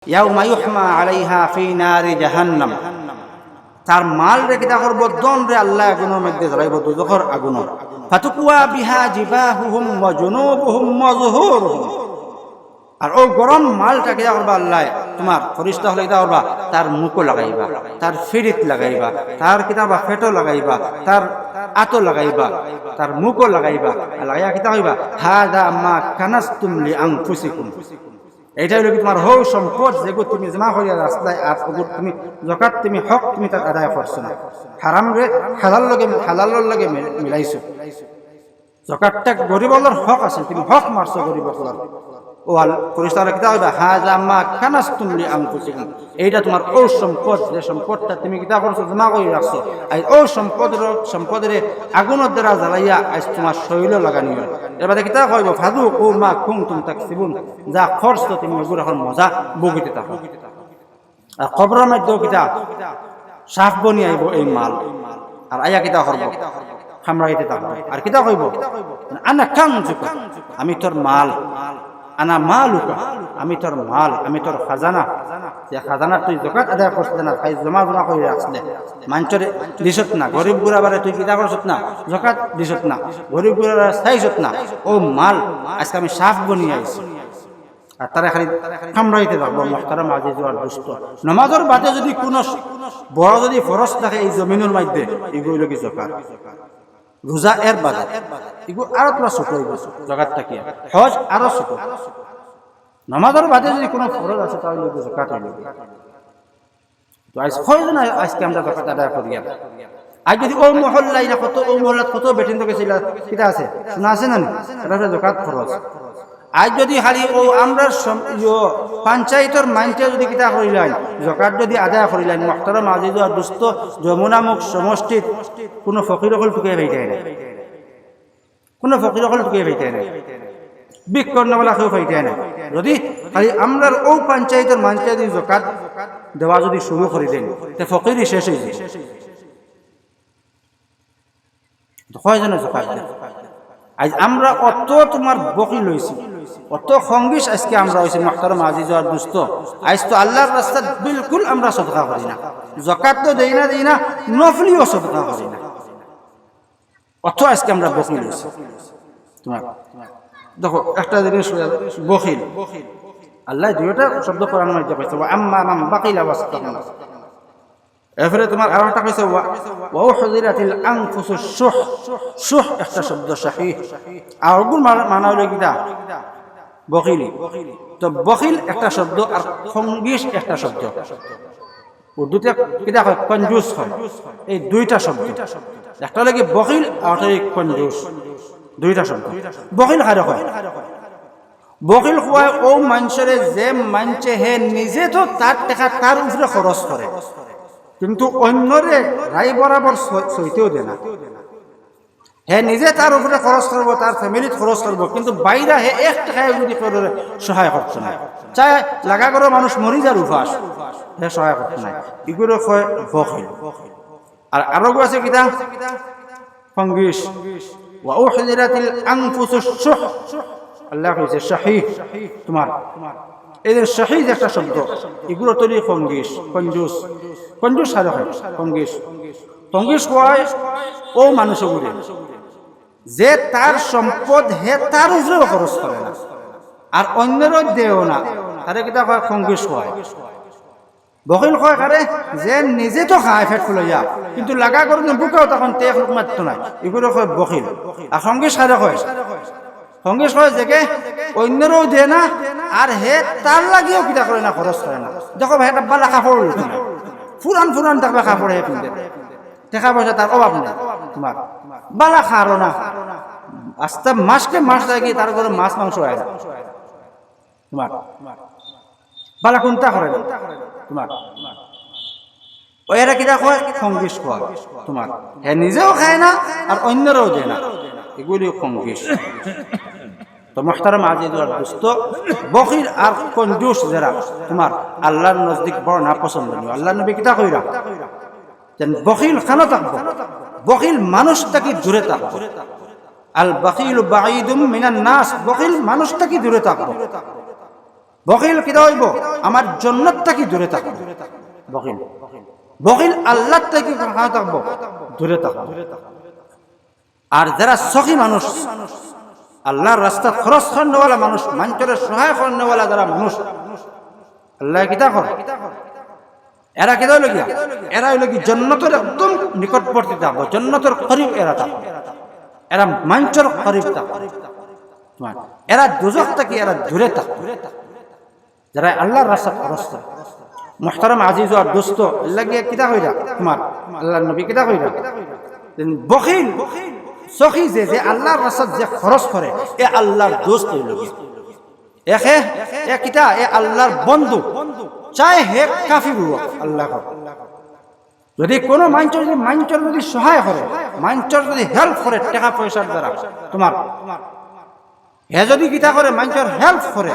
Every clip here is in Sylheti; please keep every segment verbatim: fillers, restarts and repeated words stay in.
ইয়াউমা ইউহমা আলাইহা ফি নারি জাহান্নাম। তার মালরে কিতা করবো? ধনরে আল্লায় আগুনর মধ্যে জ্বালাইবো, দুজখর আগুনর। ফাতুকুয়া বিহা জিবাহুহুম ওয়া জুনুবুহুম ওয়া যুহুরুহুম। আর অউ গরম মালটা কিতা করবা আল্লায়? তুমার ফিরিস্তা অকলে কিতা করবা? তার মুখো লাগাইবা, তার ফিরিত লাগাইবা, তার কিতা বা পেটো লাগাইবা, তার আতো লাগাইবা, তার মুখো লাগাইবা। আর লাগাইয়া কিতা কইবা? হাযা মা কানাজতুম লি আনফুসিকুম। এইটা অইলো গি তুমার হউ সম্পদ, যেগু তুমি জমা করিয়া রাখছলায়, আর অগুর তুমি জকাত, তুমি হক তুমি তার আদায় করছো না। হারামরে হালালর লগে, হালালর লগে মি-, মিলাইছো। জকাতটা গরিব অকলর হক আছে, তুমি হক মারছো গরিব অকলর। অউ আল-, ফিরিস্তা অকলে কিতা কইবা? হাযা মা কানাজতুম লি আনফুসিকুম। এইটা তুমার অউ সম্পদ, যে সম্পদটা তুমি কিতা করছো, জমা করি রাখছো। আইজ অউ সম্পদরে, সম্পদরে আগুনর দ্বারা জ্বালাইয়া আইজ তুমার শরীলো লাগানি অয়। এরবাদে কিতা কইবো? ফাযুকু মা কুনতুম তাকসিবুন। যা করছো তুমি অগুর অখন মজা ভুগিতে থাকো। আর কবরর মধ্যেও কিতা? সাপ বনি আইবো এই মাল। আর আইয়া কিতা করবো? কামড়াইতে থাকবো। আর কিতা কইবো? আনা কানজুকা, আমি তোর মাল। আনা মালুকা, আমি তোর মাল, আমি তোর খাজানা। যে খাজানার তুই জকাত আদায় করছলে না, খালি জমা জমা করি রাখছলে, মানষরে দিছত না, গরিব গুরাবারে তুই কিতা করছত না, জকাত দিছত না, গরিব গুরাবারে চাইছত না, অউ মাল আইজকে আমি সাপ বনি আইছি। আর তারে খালি কামড়াইতে থাকবো, মুহতারাম আজিজ আর দোস্ত। নমাজর বাদে যুদি কুনু বড় যুদি ফরজ থাকে এই জমিনর মধ্যে, ইগু অইলো গি জকাত। রোজা এর বাদে, ইগু আরো তুমার ছুটো অইবো, জকাত থাকিয়া। হজ আরো ছুটো। নমাজর বাদে যুদি কুনু ফরজ আছে, তা অইলো গি জকাত অইলো গি। তো আইজ কয়জন আইজকে আমরা জকাত আদায় করিয়ার? আইজ যুদি অউ মহল্লায় না কত, অউ মহল্লাত কত বেটিন তো গেছিল, কিতা আছে? শুনা আছে না নি? ইটা জকাত ফরজ। আইজ যুদি খালি অউ আমরার সম-, ইয়ো, পঞ্চায়েতর মাইনষে যুদি কিতা করিলাইন, জকাত যুদি আদায় করিলাইন, মুহতারাম আজিজ আর দোস্ত, যমুনামুখ সমষ্টিত কুনু ফকির অকল টুকাই পাইতায় না। কুনু ফকির অকল টুকাই পাইতায় না, ভিক্ষা করনেওয়ালা কেউ পাইতায় না। যুদি খালি আমরার অউ পঞ্চায়েতর মাইনষে যুদি জকাত দেওয়া যুদি শুরু করি দেইন, তে ফকিরি শেষ অইযিবো। তো কয়জনে জকাত দেয়? আইজ আমরা অত তুমার বখিল অইছি, অত খঙ্গিস আইজকে আমরা অইছি, মুহতারাম আজিজ আর দোস্ত। আইজ তো আল্লার রাস্তাত বিলকুল আমরা সদকা করি না, জকাত তো দেই না, দেই না, নফলিও সদকা করি না। অত আইজকে আমরা বখিল অইছি। তুমার দেখো, একটা জিনিস অইলো বখিল। আল্লায় দুইটা শব্দ কোরআনর মধ্যে কইছে, "ওয়া আম্মা মান বাখিলা ওয়াস্তাগনা।" এরপরে তুমার আরো একটা কইছে, "ওয়া, ওয়া উহদিরাতিল আনফুসুশ শুহ।" শুহ একটা শব্দ, শাহী। আর অগুর মা-, মানা অইলো কিতা? বখিলি। তো বখিল একটা শব্দ আর খঙ্গিস একটা শব্দ। উর্দুতে কিতা কয়? কঞ্জুস কয়। এই দুইটা শব্দ, একটা অইলো গি বখিল আর একটা অইলো গি কঞ্জুস, দুইটা শব্দ। বখিল কারে কয়? বখিল কয় অউ মানষরে যে মানষে হে নিজে তো তার টেকা তার উপরে খরচ করে, কিন্তু অইন্যরে রায় বরাবর স-, সইতেও দেয় না। হে নিজে তার উপরে খরচ করবো, তার ফ্যামিলিত খরচ করবো, কিন্তু বাইরা হে এক টেকায় যুদি কেউরে সহায় করতো নায়, চায় লাগা ঘরর মানুষ মরি যার উপাস, হে সহায় করতো নায়, ইগুরে কয় বখিল। আর আরোগু আছে কিতা? খঙ্গিস। ওয়া উহদিরাতিল আনফুসুশ শুহ। আল্লায় কইছে শাহী, তুমার এই যে শাহী যে একটা শব্দ, ইগুর অর্থ অইলো খঙ্গিস, কঞ্জুস। কঞ্জুস কারে কয়? খঙ্গিস। খঙ্গিস কয় অউ মানুষগুরে, যে তার সম্পদ হে তার উপরেও খরচ করে না, আর অইন্যরেও দেয় না, তারে কিতা কয়? খঙ্গিস কয়। বখিল কয় কারে? যে নিজে তো খায় পেট ফুলাইয়া, কিন্তু লাগা ঘরর ভুকেও তখন তে এক লুকমা দিতো নায়, ইগুরে কয় বখিল। আর খঙ্গিস কারে কয়? খঙ্গিস কয় যেগু অইন্যরেও দেয় না, আর হে তার লাগিও কিতা করে না, খরচ করে না। দেখো ভাই, একটা বালা কাপড় লইতো নায়, পুরান পুরান থাকবে কাপড় হে পিন্দে, টেকা পয়সা তার অভাব নাই। তুমার বালা খারো না, আস্তা মাসকে মাস লাগি তার ঘরো মাছ মাংস অয় না। তুমার বালা কুন্তা করে না। তুমার অউ এরা কিতা কয়? খঙ্গিস কয়। তুমার হে নিজেও খায় না, আর অইন্যরেও দেয় না, ইগুলি খঙ্গিস। তো মুহতারাম আজিজ আর দোস্ত, বখিল আর কঞ্জুস যেরা, তুমার আল্লার নজদিক বড় নাপছন্দনীয়। আল্লার নবী কিতা কইরা? যেন বখিল কেনে থাকবো? বখিল মানুষ থাকি দূরে থাকবো। আল বাখিলু বাঈদুম মিনান নাস, বখিল মানুষ থাকি দূরে থাকবো। বখিল কিতা অইবো? আমার জন্নত থাকি দূরে থাকবো। বখিল, বখিল আল্লাহ থাকি কিতা থাকবো? দূরে থাকবো। আর যারা সখী মানুষ, আল্লাহর রাস্তাত খরচ করনেওয়ালা মানুষ, মাইনষরে সহায় করনেওয়ালা যারা মানুষ, আল্লায় কিতা করে? এরা কিতা অইলো গিয়া? এরা অইলো কি জন্নতর একদম নিকটবর্তী থাকবো, জন্নতর করিব এরা থাকবো, এরা মাইনষর করিব থাকবো। এরা দুজখ থাকি এরা দূরে থাকবো। যারা আল্লাহর রাস্তাত খরচ করে। মোহতারাম আজিজ আর দোস্ত, এর লাগি কিতা কইরা? তুমার আল্লাহর নবী কিতা কইরা? বখিল, সখী যে, যে আল্লাহর রাস্তাত যে খরচ করে, এ আল্লাহর দোস্ত অইলো গিয়া। এ কে, এ কিতা? এ আল্লাহর বন্ধু। চাই হে কাফির অউক, আল্লাহ কর। যদি কোনো মাইনষর যদি, মাইনষর যদি সহায় করে, মাইনষর যদি help করে টেকা পয়সার দ্বারা, তুমার হে যদি কিতা করে, মাইনষর help করে,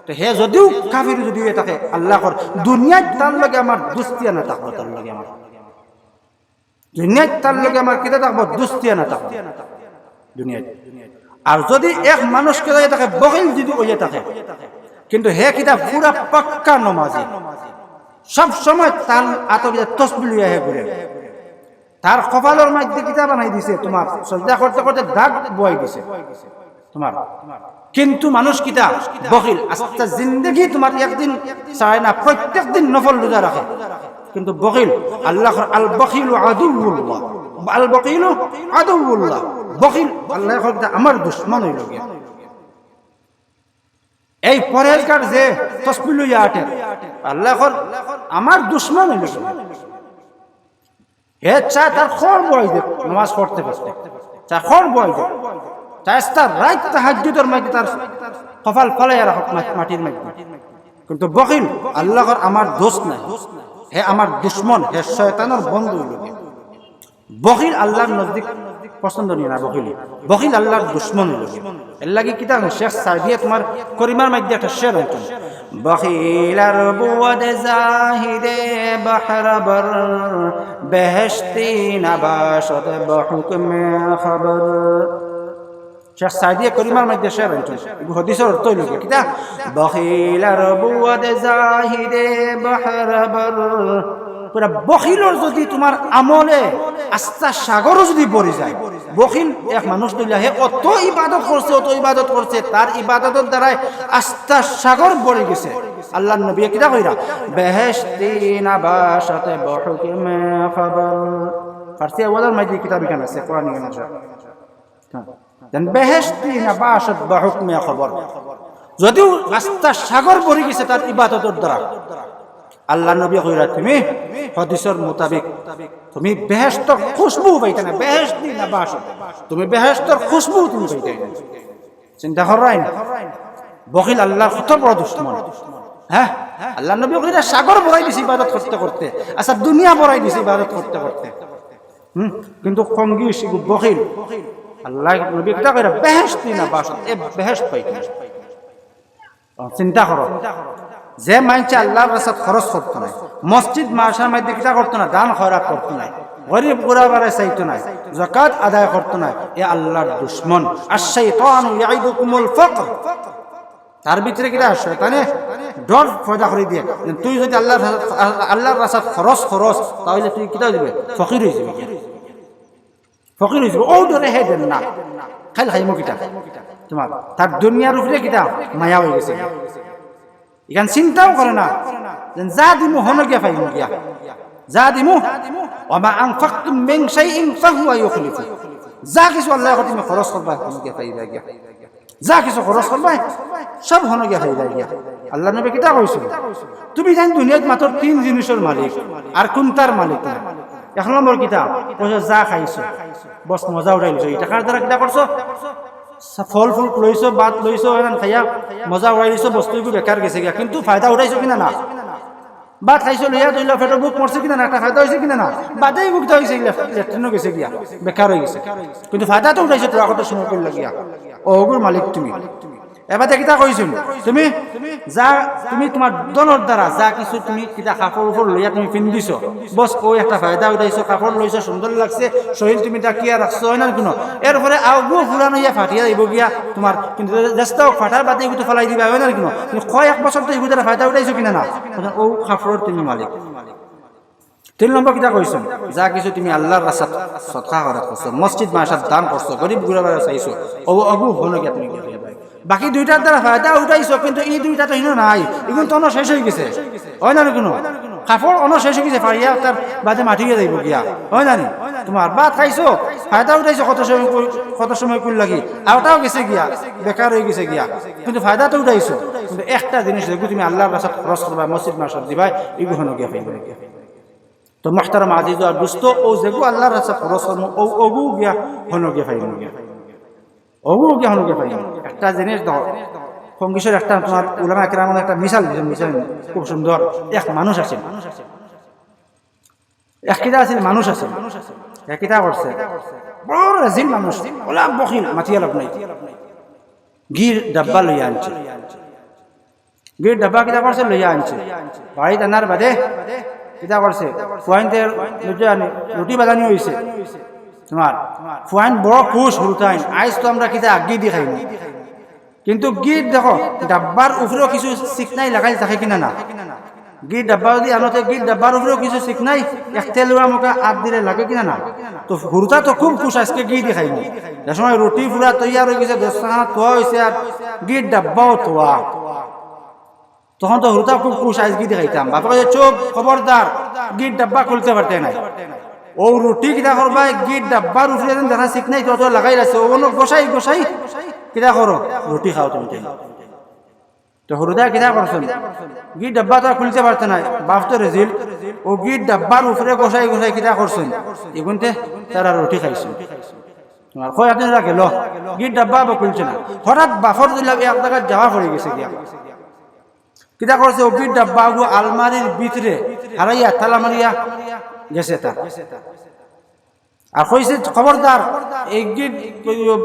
তো হে যদিও কাফির যদি অইয়া থাকে, আল্লাহ কর, দুনিয়াত তার লগে আমার দুস্তিয়ানা থাকবো, তার লগে আমার দুনিয়াত তার লগে আমার কিতা থাকবো? দুস্তিয়ানা থাকবো দুনিয়াত। আর যদি এক মানুষ কিতা অইয়া থাকে, বখিল যদি অইয়া থাকে, কিন্তু হে কিতা পুরা পাক্কা নমাজি, সব সময় তার আতো কিতা তসবি লইয়া হে ঘুরে, তার কপালর মধ্যে কিতা বানাই দিছে, তুমার সজদা করতে করতে দাগ বওয়াই দিছে তুমার। কিন্তু মানুষ কিতা? বখিল। আস্তা জিন্দেগি তুমার একদিন ছাড়ে না, প্রত্যেক দিন নফল রোজা রাখে, কিন্তু বখিল। আল্লাহ কর, "আল বখিলু আদুউল্লাহ, আল বখিলু আদুউল্লাহ।" বখিল আল্লাহ কর, "আমার দুশমন অইলো গিয়া।" এই পরেজগার যে তসবি লইয়া আটে, আল্লাহ কর, "আমার দুশমন অইলো গিয়া।" হে চায় তার খর বওয়াই দেউক, নমাজ পড়তে পড়তে। চায় খর বওয়াই দেউক। চায় আস্তা রাইত তাহাজ্জুদর মাঝে তার কপাল ফালাইয়া রাখউক মা-, মাটির মাঝে। কিন্তু বখিল, আল্লাহ কর, আমার দোস্ত নায়। হে আমার দুশমন, হে শয়তানর বন্ধু অইলো গিয়া। বখিল আল্লাহর নজদিক পছন্দনীয় না, বখিল। বখিল আল্লাহর দুশমন অইলো গিয়া। এর লাগি কিতা শেখ সাদিয়ে তুমার করিমার মাঝে একটা শের আনছইন। বখিল আর বুদ জাহিদে বাহরবর, বেহেশতি নাবাশদ বহুকমে খবর। শেখ সাদিয়ে করিমার মাঝে শের আনছইন। এগু হাদিসর অর্থ অইলো কি? কিতা? বখিল আর বুদ জাহিদে বাহরবর। পুরা বখিলর যদি তুমার আমলে আস্তা সাগরও যদি ভরি যায়, বখিল এক মানুষ অইলা, হে অত ইবাদত করছে, অত ইবাদত করছে, তার ইবাদতর দ্বারাই আস্তা সাগর ভরি গেছে। আল্লাহর নবী কিতা কইরা? বেহেশতি নাবাশত বহুকমে খবর। ফার্সি আওয়াজর মাঝে কিতাব ইখান আছে, কোরআন ইখান আছে। হ্যাঁ। যেন বেহেশতি নাবাশত বহুকমে খবর। যদিও আস্তা সাগর ভরি গেছে তার ইবাদতর দ্বারা, আল্লাহর নবী কইরা, তুমি হাদিসর মোতাবেক তুমি বেহেশতর খুশবু পাইতায় না, বেহেশতি নাবাশত, তুমি বেহেশতর খুশবু তুমি পাইতায় না। চিন্তা কররায় না? বখিল আল্লাহর কত বড় দুশমন। হ্যাঁ, আল্লাহর নবী কইরা সাগর ভরাই দিছে ইবাদত করতে করতে, আচ্ছা, দুনিয়া ভরাই দিছে ইবাদত করতে করতে। হুম, কিন্তু কঙ্গি শিগু বখিল। আল্লাহর নবী কিতা কইরা? বেহেশতি নাবাশত, এ বেহেশত পাইতায় না। চিন্তা করো, যে মাইনষে আল্লাহর রাস্তাত খরচ করতো নায়, মসজিদ মাদ্রাসার মাঝে কিতা করতো নায়, দান খয়রাত করতো নায়, গরিব গুরাবারে চাইতো নায়, যাকাত আদায় করতো নায়, এ আল্লাহর দুশমন। আশ-শাইতানু ইয়াইদুকুমুল ফাকর। তার ভিতরে কিতা? শয়তানে ডর পয়দা করি দেয়। তুই যদি আল্লাহর, আল্লাহর রাস্তাত খরচ করস, তাইলে তুই কিতা অইযিবে? ফকির অইযিবে। ফকির অইযিবো, অউ ডরে হে দের না। খাইল খাইমু কিতা? তুমার, তার দুনিয়ার উপরে কিতা? মায়া অইগেছে। ইখান চিন্তাও করে না, যেন যা দিমু হনো গিয়া পাইমু গিয়া। যা দিমু, ওয়া মা আনফাকতুম মিন শাইইন ফাহুয়া ইউখলিফু। যা কিছু আল্লাহর কথা তুমি খরচ করবায়, হনো গিয়া পাইবায় গিয়া। যা কিছু খরচ করবায়, সব হনো গিয়া পাইবায় গিয়া। আল্লাহর নবী কিতা কইছইন? তুমি যেন দুনিয়াত মাত্র তিন জিনিসর মালিক, আর কুনটার মালিক না। এক নম্বর কিতা? কইছে, যা খাইছো, বস মজা উঠাই লিছো। ই টেকার দ্বারা কিতা করছো? সা-, ফল ফুল লইছো, ভাত লইছো, এখান খাইয়া মজা উঠাই লিছো, বস্তু ইগু বেকার গেছে গিয়া। কিন্তু ফায়দা উঠাইছো কিনা না? ভাত খাইছো, লইয়া ধইলা, পেটো ভুক মরছে কিনা না? একটা ফায়দা অইছে কিনা না? বাদে ভুক তো অইছে, লেট্রিনও গেছে গিয়া, বেকার অইগেছে। কিন্তু ফায়দা তো উঠাইছো, তো আগতে সময় করিয়া গিয়া। অগুর মালিক তুমি। এবাদে কিতা কইছইন? তুমি যা, তুমি তুমার ধনর দ্বারা যা কিছু তুমি কিতা কাপড় উপর লইয়া তুমি পিন্দিছো, বস, অউ একটা ফায়দা উঠাইছো, কাপড় লইছো, সুন্দর লাগছে, শরীল তুমি ঢাকিয়া রাখছো, অয় না কুনু? এরপরে অগু পুরান অইয়া ফাটিয়া যাইবো গিয়া তুমার, কিন্তু যেস্তা অউক ফাটার বাদে ইগু তো ফালাই দিবা, অয় না কুনু? তুমি কয়েক বছর তো ইগুর দ্বারা ফায়দা উঠাইছো কিনা না? অখন অউ কাপড়র তুমি মালিক। তিন নম্বর কিতা কইছইন? যা কিছু তুমি আল্লার রাস্তাত সদকা খয়রাত করছো, মসজিদ মাদ্রাসাত দান করছো, গরিব গুরবারে চাইছো, অউ অগু হনো গিয়া তুমি গিয়া ফাইবায়। বাকি দুইটার দ্বারা ফায়দা উঠাইছো, কিন্তু ই দুইটা তো হিনো নাই, ইগুন তো অনো শেষ অইগেছে, অয় না নি কুনু? কাপড় অনো শেষ অইগেছে, ফাটিয়া তার বাদে মাটি অইয়া যাইবো গিয়া, অয় না নি? তুমার ভাত খাইছো, ফায়দা উঠাইছো কত সময় কই-, কত সময় কইর লাগি, আর অটাও গেছে গিয়া, বেকার অইগেছে গিয়া, কিন্তু ফায়দা তো উঠাইছো। কিন্তু একটা জিনিস যেগু তুমি আল্লার রাস্তাত খরচ করবায়, মসজিদ মাদ্রাসাত দিবায়, ইগু হনো গিয়া ফাইবায়। তো মুহতারাম আজিজ আর দোস্ত, অউ যেগু আল্লার রাস্তাত খরচ করমু, অউ অগু গিয়া হনো গিয়া ফাইমু গিয়া। অগু গিয়া হনো গিয়া ফাইমু। একটা জিনিস দেখো, কংগ্রেসর একটা তুমার উলামা কেরামর একটা মিসাল দিছইন, মিসাল খুব সুন্দর। এক মানুষ আছিল, এক কিতা আছিল, মানুষ আছিল, এক কিতা করছে, বড় রেজিল মানুষ, অলা বখিল, মাতিয়া লাভ নাই। ঘির ডাব্বা লইয়া আনছে। ঘির ডাব্বা কিতা করছে? লইয়া আনছে। বাড়িত আনার বাদে কিতা করছে? ফুয়াইনতে রুটি আনি, রুটি বাজানি অইছে। তুমার ফুয়াইন বড় খুশ, হুরুতাইন, আইজ তো আমরা কিতা ঘি দি খাইমু। কিন্তু ঘির দেখো, ডাব্বার উপরেও কিছু চিকনাই লাগাইল থাকে কিনা না? ঘির ডাব্বা যদি আনো, তে ঘির ডাব্বার উপরেও কিছু চিকনাই, এক তেলুয়া মুখা আত দিলে লাগে কিনা না? তো হুরুতা তো খুব খুশ, আইজকে ঘি দি খাইমু। যে সময় রুটি পুরা তৈয়ার অইগেছে, দস্তরখান থুয়া অইছে, আর ঘির ডাব্বাও থুয়া। তখন তো হুরুতা খুব খুশ, আইজ ঘি দি খাইতাম। বাপে কইছে, "চুপ, খবরদার, ঘির ডাব্বা খুলতে পারতে নায়।" অউ রুটি কিতা করবায়, ঘির ডাব্বার উপরে যেন দেখা চিকনাই তো লাগাইল আছে, অউ অনো ঘষাই ঘষাই কিতা করো, রুটি খাও তুমি। তো হুরুতায় কিতা করছইন? ঘির ডাব্বা তো আর খুলতে পারতে নায়, বাপ তো রেজিল, অউ ঘির ডাব্বার উপরে ঘষাই ঘষাই কিতা করছইন? ইগুনতে তারা রুটি খাইছইন। তুমার কয় দিন গেল, ঘির ডাব্বা আবার খুলছে না। হঠাৎ বাপর দিলাম এক জাগাত যাওয়া পড়ি গেছে গিয়া। কিতা করছে? অউ ঘির ডাব্বা অগু আলমারির ভিতরে হারাইয়া তালা মারিয়া গেছে তার। আর কইছে, "খবরদার, এই ঘির,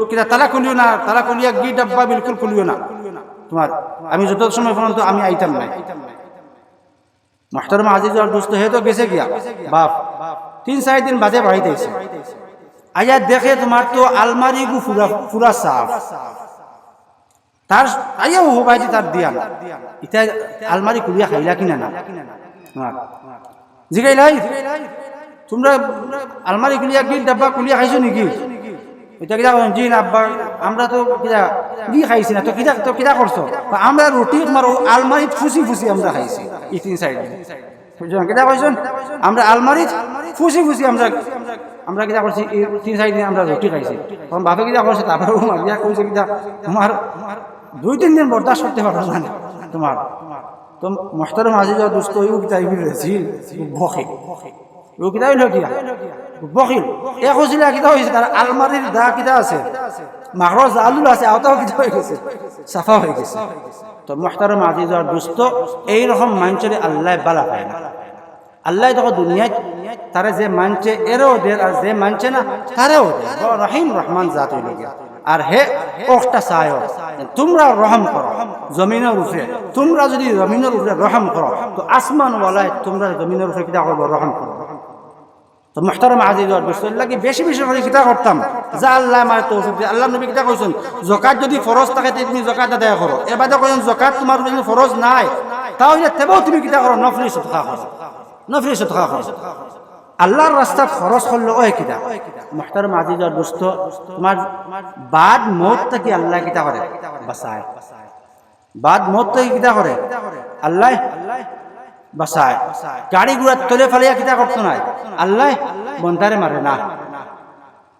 কিতা, তালা খুলিও না, তালা খুলিয়া ঘির ডাব্বা বিলকুল খুলিও না। তুমার, আমি যত সময় পর্যন্ত আমি আইতাম নায়।" মুহতারাম আজিজ আর দোস্ত, হে তো গেছে গিয়া, বাপ তিন চাইর দিন বাদে বাড়িত আইছে। আইয়া দেখে তুমার তো আলমারিগু পুরা, পুরা সাফ। তার আইয়াও হবাইতে তার দিয়ান, ইতা আলমারি খুলিয়া খাইলা কিনা না? হ্যাঁ। জিগাইলাই, "তুমরা আলমারি খুলিয়া, ঘির ডাব্বা খুলিয়া খাইছো নি?" ইতা কিতা কইন, "জি না আব্বা, আমরা তো কিতা ঘি খাইছি না।" "তো কিতা, তো কিতা করছো?" "আমরা রুটি তুমার অউ আলমারিত ফুসি ফুসি আমরা খাইছি ই তিন চাইর দিন।" বুঝছইন? কিতা কইছইন? "আমরা আলমারিত ফুসি ফুসি আমরা, আমরা কিতা করছি, ই তিন চাইর দিন আমরা রুটি খাইছি।" তখন বাপে কিতা করছে, তারপরে অউ মারিয়া কইছে কিতা, "তুমার দুই তিন দিন বরদাস্ত করতে পারো না তুমার।" তো মুহতারাম আজিজ আর দোস্ত, অউ কিতা অইল, রেজিল, বখিল। অউ কিতা অইল কিয়া? বখিল। এক অইছিল, কিতা অইছে, তার আলমারির দা কিতা আছে, মাকড়র জালুল আছে, অতাও কিতা অইগেছে, সাফা অইগেছে। তো মুহতারাম আজিজ আর দোস্ত, এইরকম মানষরে আল্লায় ভালা পায় না। আল্লায় দেখো দুনিয়াত তারে যে মানষে এরেও দের, আর যে মানষে না তারেও দের। বড় রহিম রহমান জাত অইলো গিয়া। আর হে অখটা চায়, তুমরা রহম করো জমিনর উপরে, তুমরা যদি জমিনর উপরে রহম করো, তো আসমানওয়ালায় তুমরার জমিনর উপরে কিতা করবো? রহম করবো। তো মুহতারাম আজিজ আর দোস্ত, এরলাগি বেশি বেশি করি কিতা করতাম, যা আল্লায় আমারে তৌফিক দেইন। আল্লার নবী কিতা কইছইন, "জকাত যদি ফরজ থাকে, তে তুমি জকাত আদায় করো।" এরবাদে কইছইন, "জকাত তুমার উপরে যদি ফরজ নায়, তা অইলে তেবও তুমি কিতা করো? নফলি সদকা করো, নফলি সদকা করো।" আল্লার রাস্তাত খরচ করলে অয় কিতা? মুহতারাম আজিজ আর দোস্ত, তুমার বাদ মউত থাকি আল্লায় কিতা করে? বাঁচায়। বাদ মউত থাকি কিতা করে? আল্লায় বাঁচায়। গাড়ি ঘোড়ার তলে ফালাইয়া কিতা করতো নায়? আল্লায় বন্দারে মারে না।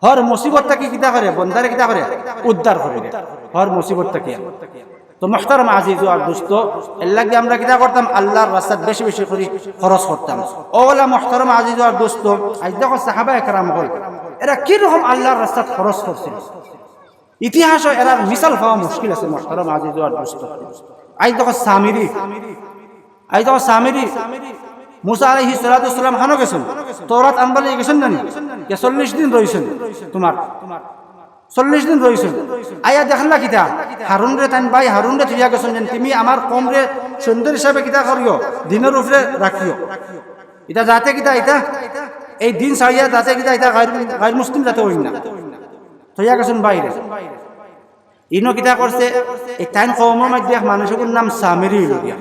হর মুসিবত থাকি কিতা করে? বন্দারে কিতা করে? উদ্ধার করে দেয় হর মুসিবত থাকি। তো মুহতারাম আজিজ আর দোস্ত, এরলাগি আমরা কিতা করতাম? আল্লার রাস্তাত বেশি বেশি করি খরচ করতাম। অউলা মুহতারাম আজিজ আর দোস্ত, আইজ দেখো সাহাবায়ে কেরাম অকল, এরা কিরকম আল্লার রাস্তাত খরচ করছিল। ইতিহাসো এরার মিসাল পাওয়া মুশকিল আছে, মুহতারাম আজিজ আর দোস্ত। আইজ দেখো সামিরি, আইজ দেখো সামিরি, মুসা আলাইহিস সালাতু ওয়াস সালাম খানো গেছইন, তওরাত আনবার লাগি গেছইন না নি? গিয়া চল্লিশ দিন রইছইন। তুমার চল্লিশ দিন রইছইন। আইয়া দেখলা কিতা? হারুনরে, তান ভাই হারুনরে থইয়া গেছইন যেন, "তুমি আমার কওমরে সুন্দর হিসাবে কিতা করিও, দ্বীনর উপরে রাখিও।" ইতা যাতে কিতা, ইতা এই দ্বীন ছাড়িয়া যাতে কিতা, ইতা গাইর, গাইর মুসলিম যাতে অইন না। থইয়া গেছইন বাইরে। ইনো কিতা করছে? এই তান কওমর মাঝে এক মানুষর নাম সামিরি অইলো গিয়া।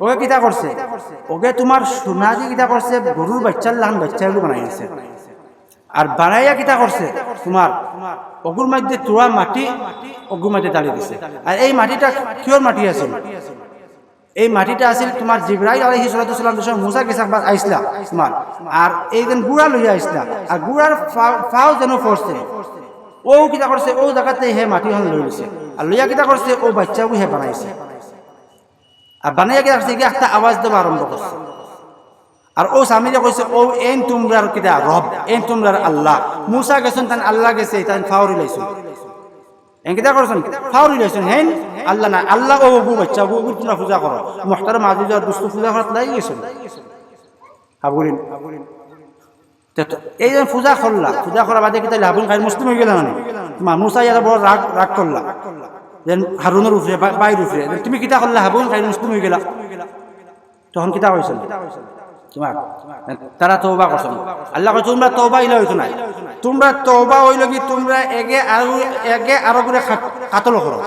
ওগে কিতা করছে? ওগে তুমার সোনা দি কিতা করছে? গরুর বাইচ্চার লাখান বাইচ্চা অগু বানাই দিছে। আর বানাইয়া কিতা করছে? তুমার অগুর মাঝে থুড়া মাটি অগুর মাঝে ঢালি দিছে। আর এই মাটিটা কিওর মাটি আছিল? এই মাটিটা আছিল তুমার জিব্রাইল আলাইহিস সালাতু ওয়াস সালাম যে সময় মুসার গেছে একবার আইছলা তুমার, আর এই যেন গুড়া লইয়া আইছলা, আর গুড়ার ফা-, ফাও যেন পড়ছে, ও কিতা করছে? ও জাগাতে হে মাটি অখান লই লইছে, আর লইয়া কিতা করছে? ও বাইচ্চাগু হে বানাইছে। আর বানাইয়া কিতা করছে? গিয়া একটা আওয়াজ দেওয়া আরম্ভ করছে। আর ও সামিরে কইছে, "ও এইন তুমরার কিতা রব, এইন তুমরার আল্লাহ।" মুসা গেছইন, তান আল্লাহ গেছে, তান ফাওরি লাইছইন। এইন কিতা করছইন? ফাওরি লাইছইন। হেইন আল্লাহ না, আল্লাহ ও অগু বাইচ্চাগু, অগু তুমরা পূজা করো। মুহতারাম আজিজ আর দুস্ত, পূজা করাত লাগি গেছইন। হাবুরিন। তে তো এই যে পূজা করলা, পূজা করার বাদে কিতা অইলো? হাবুরিন গাইর মুসলিম অইগেলা না নি? মা মুসা ইয়ারা বড় রাগ, রাগ করলা। যেন হারুনর উপরে, বা-, ভাইর উপরে। যেন তুমি কিতা করলা? হাবুরিন গাইর মুসলিম অইগেলা। তখন কিতা কইছইন? তুমার, তারা তওবা করছইন। আল্লায় কয়, "তুমরার তওবা ইলা অইতো নায়। তুমরার তওবা অইলো কি, তুমরা একে আরো, একে আরোগুরে কাত-, কাতল করো।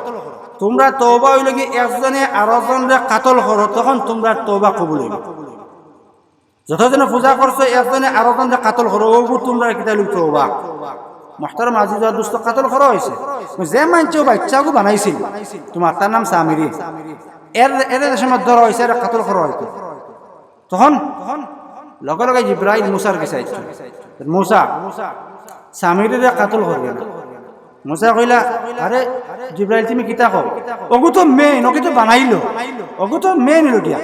তুমরার তওবা অইলো কি, একজনে আরোজনরে কাতল করো, তখন তুমরার তওবা কবুল অইবো।" যতজনে পূজা করছো, একজনে আরোজনরে কাতল করো, অগু তুমরার কিতা অইলো? তওবা। মুহতারাম আজিজ আর দুস্ত, কাতল করা অইছে। যে মানষে বাইচ্চাগু বানাইছিল, তুমার, তার নাম সামিরি। এর, এর যে সময় ধরা অইছে, এর কাতল করা অইতো। তখন লগে লগে জিব্রাইল মুসার গেছে আইছইন। মুসা, সামিরিরে কাতল করিও না। মুসা কইলা, "আরে জিব্রাইল, তুমি কিতা কও? অগু তো মেইন, অগু তো বানাইলো। অগু তো মেইন অইলো গিয়া।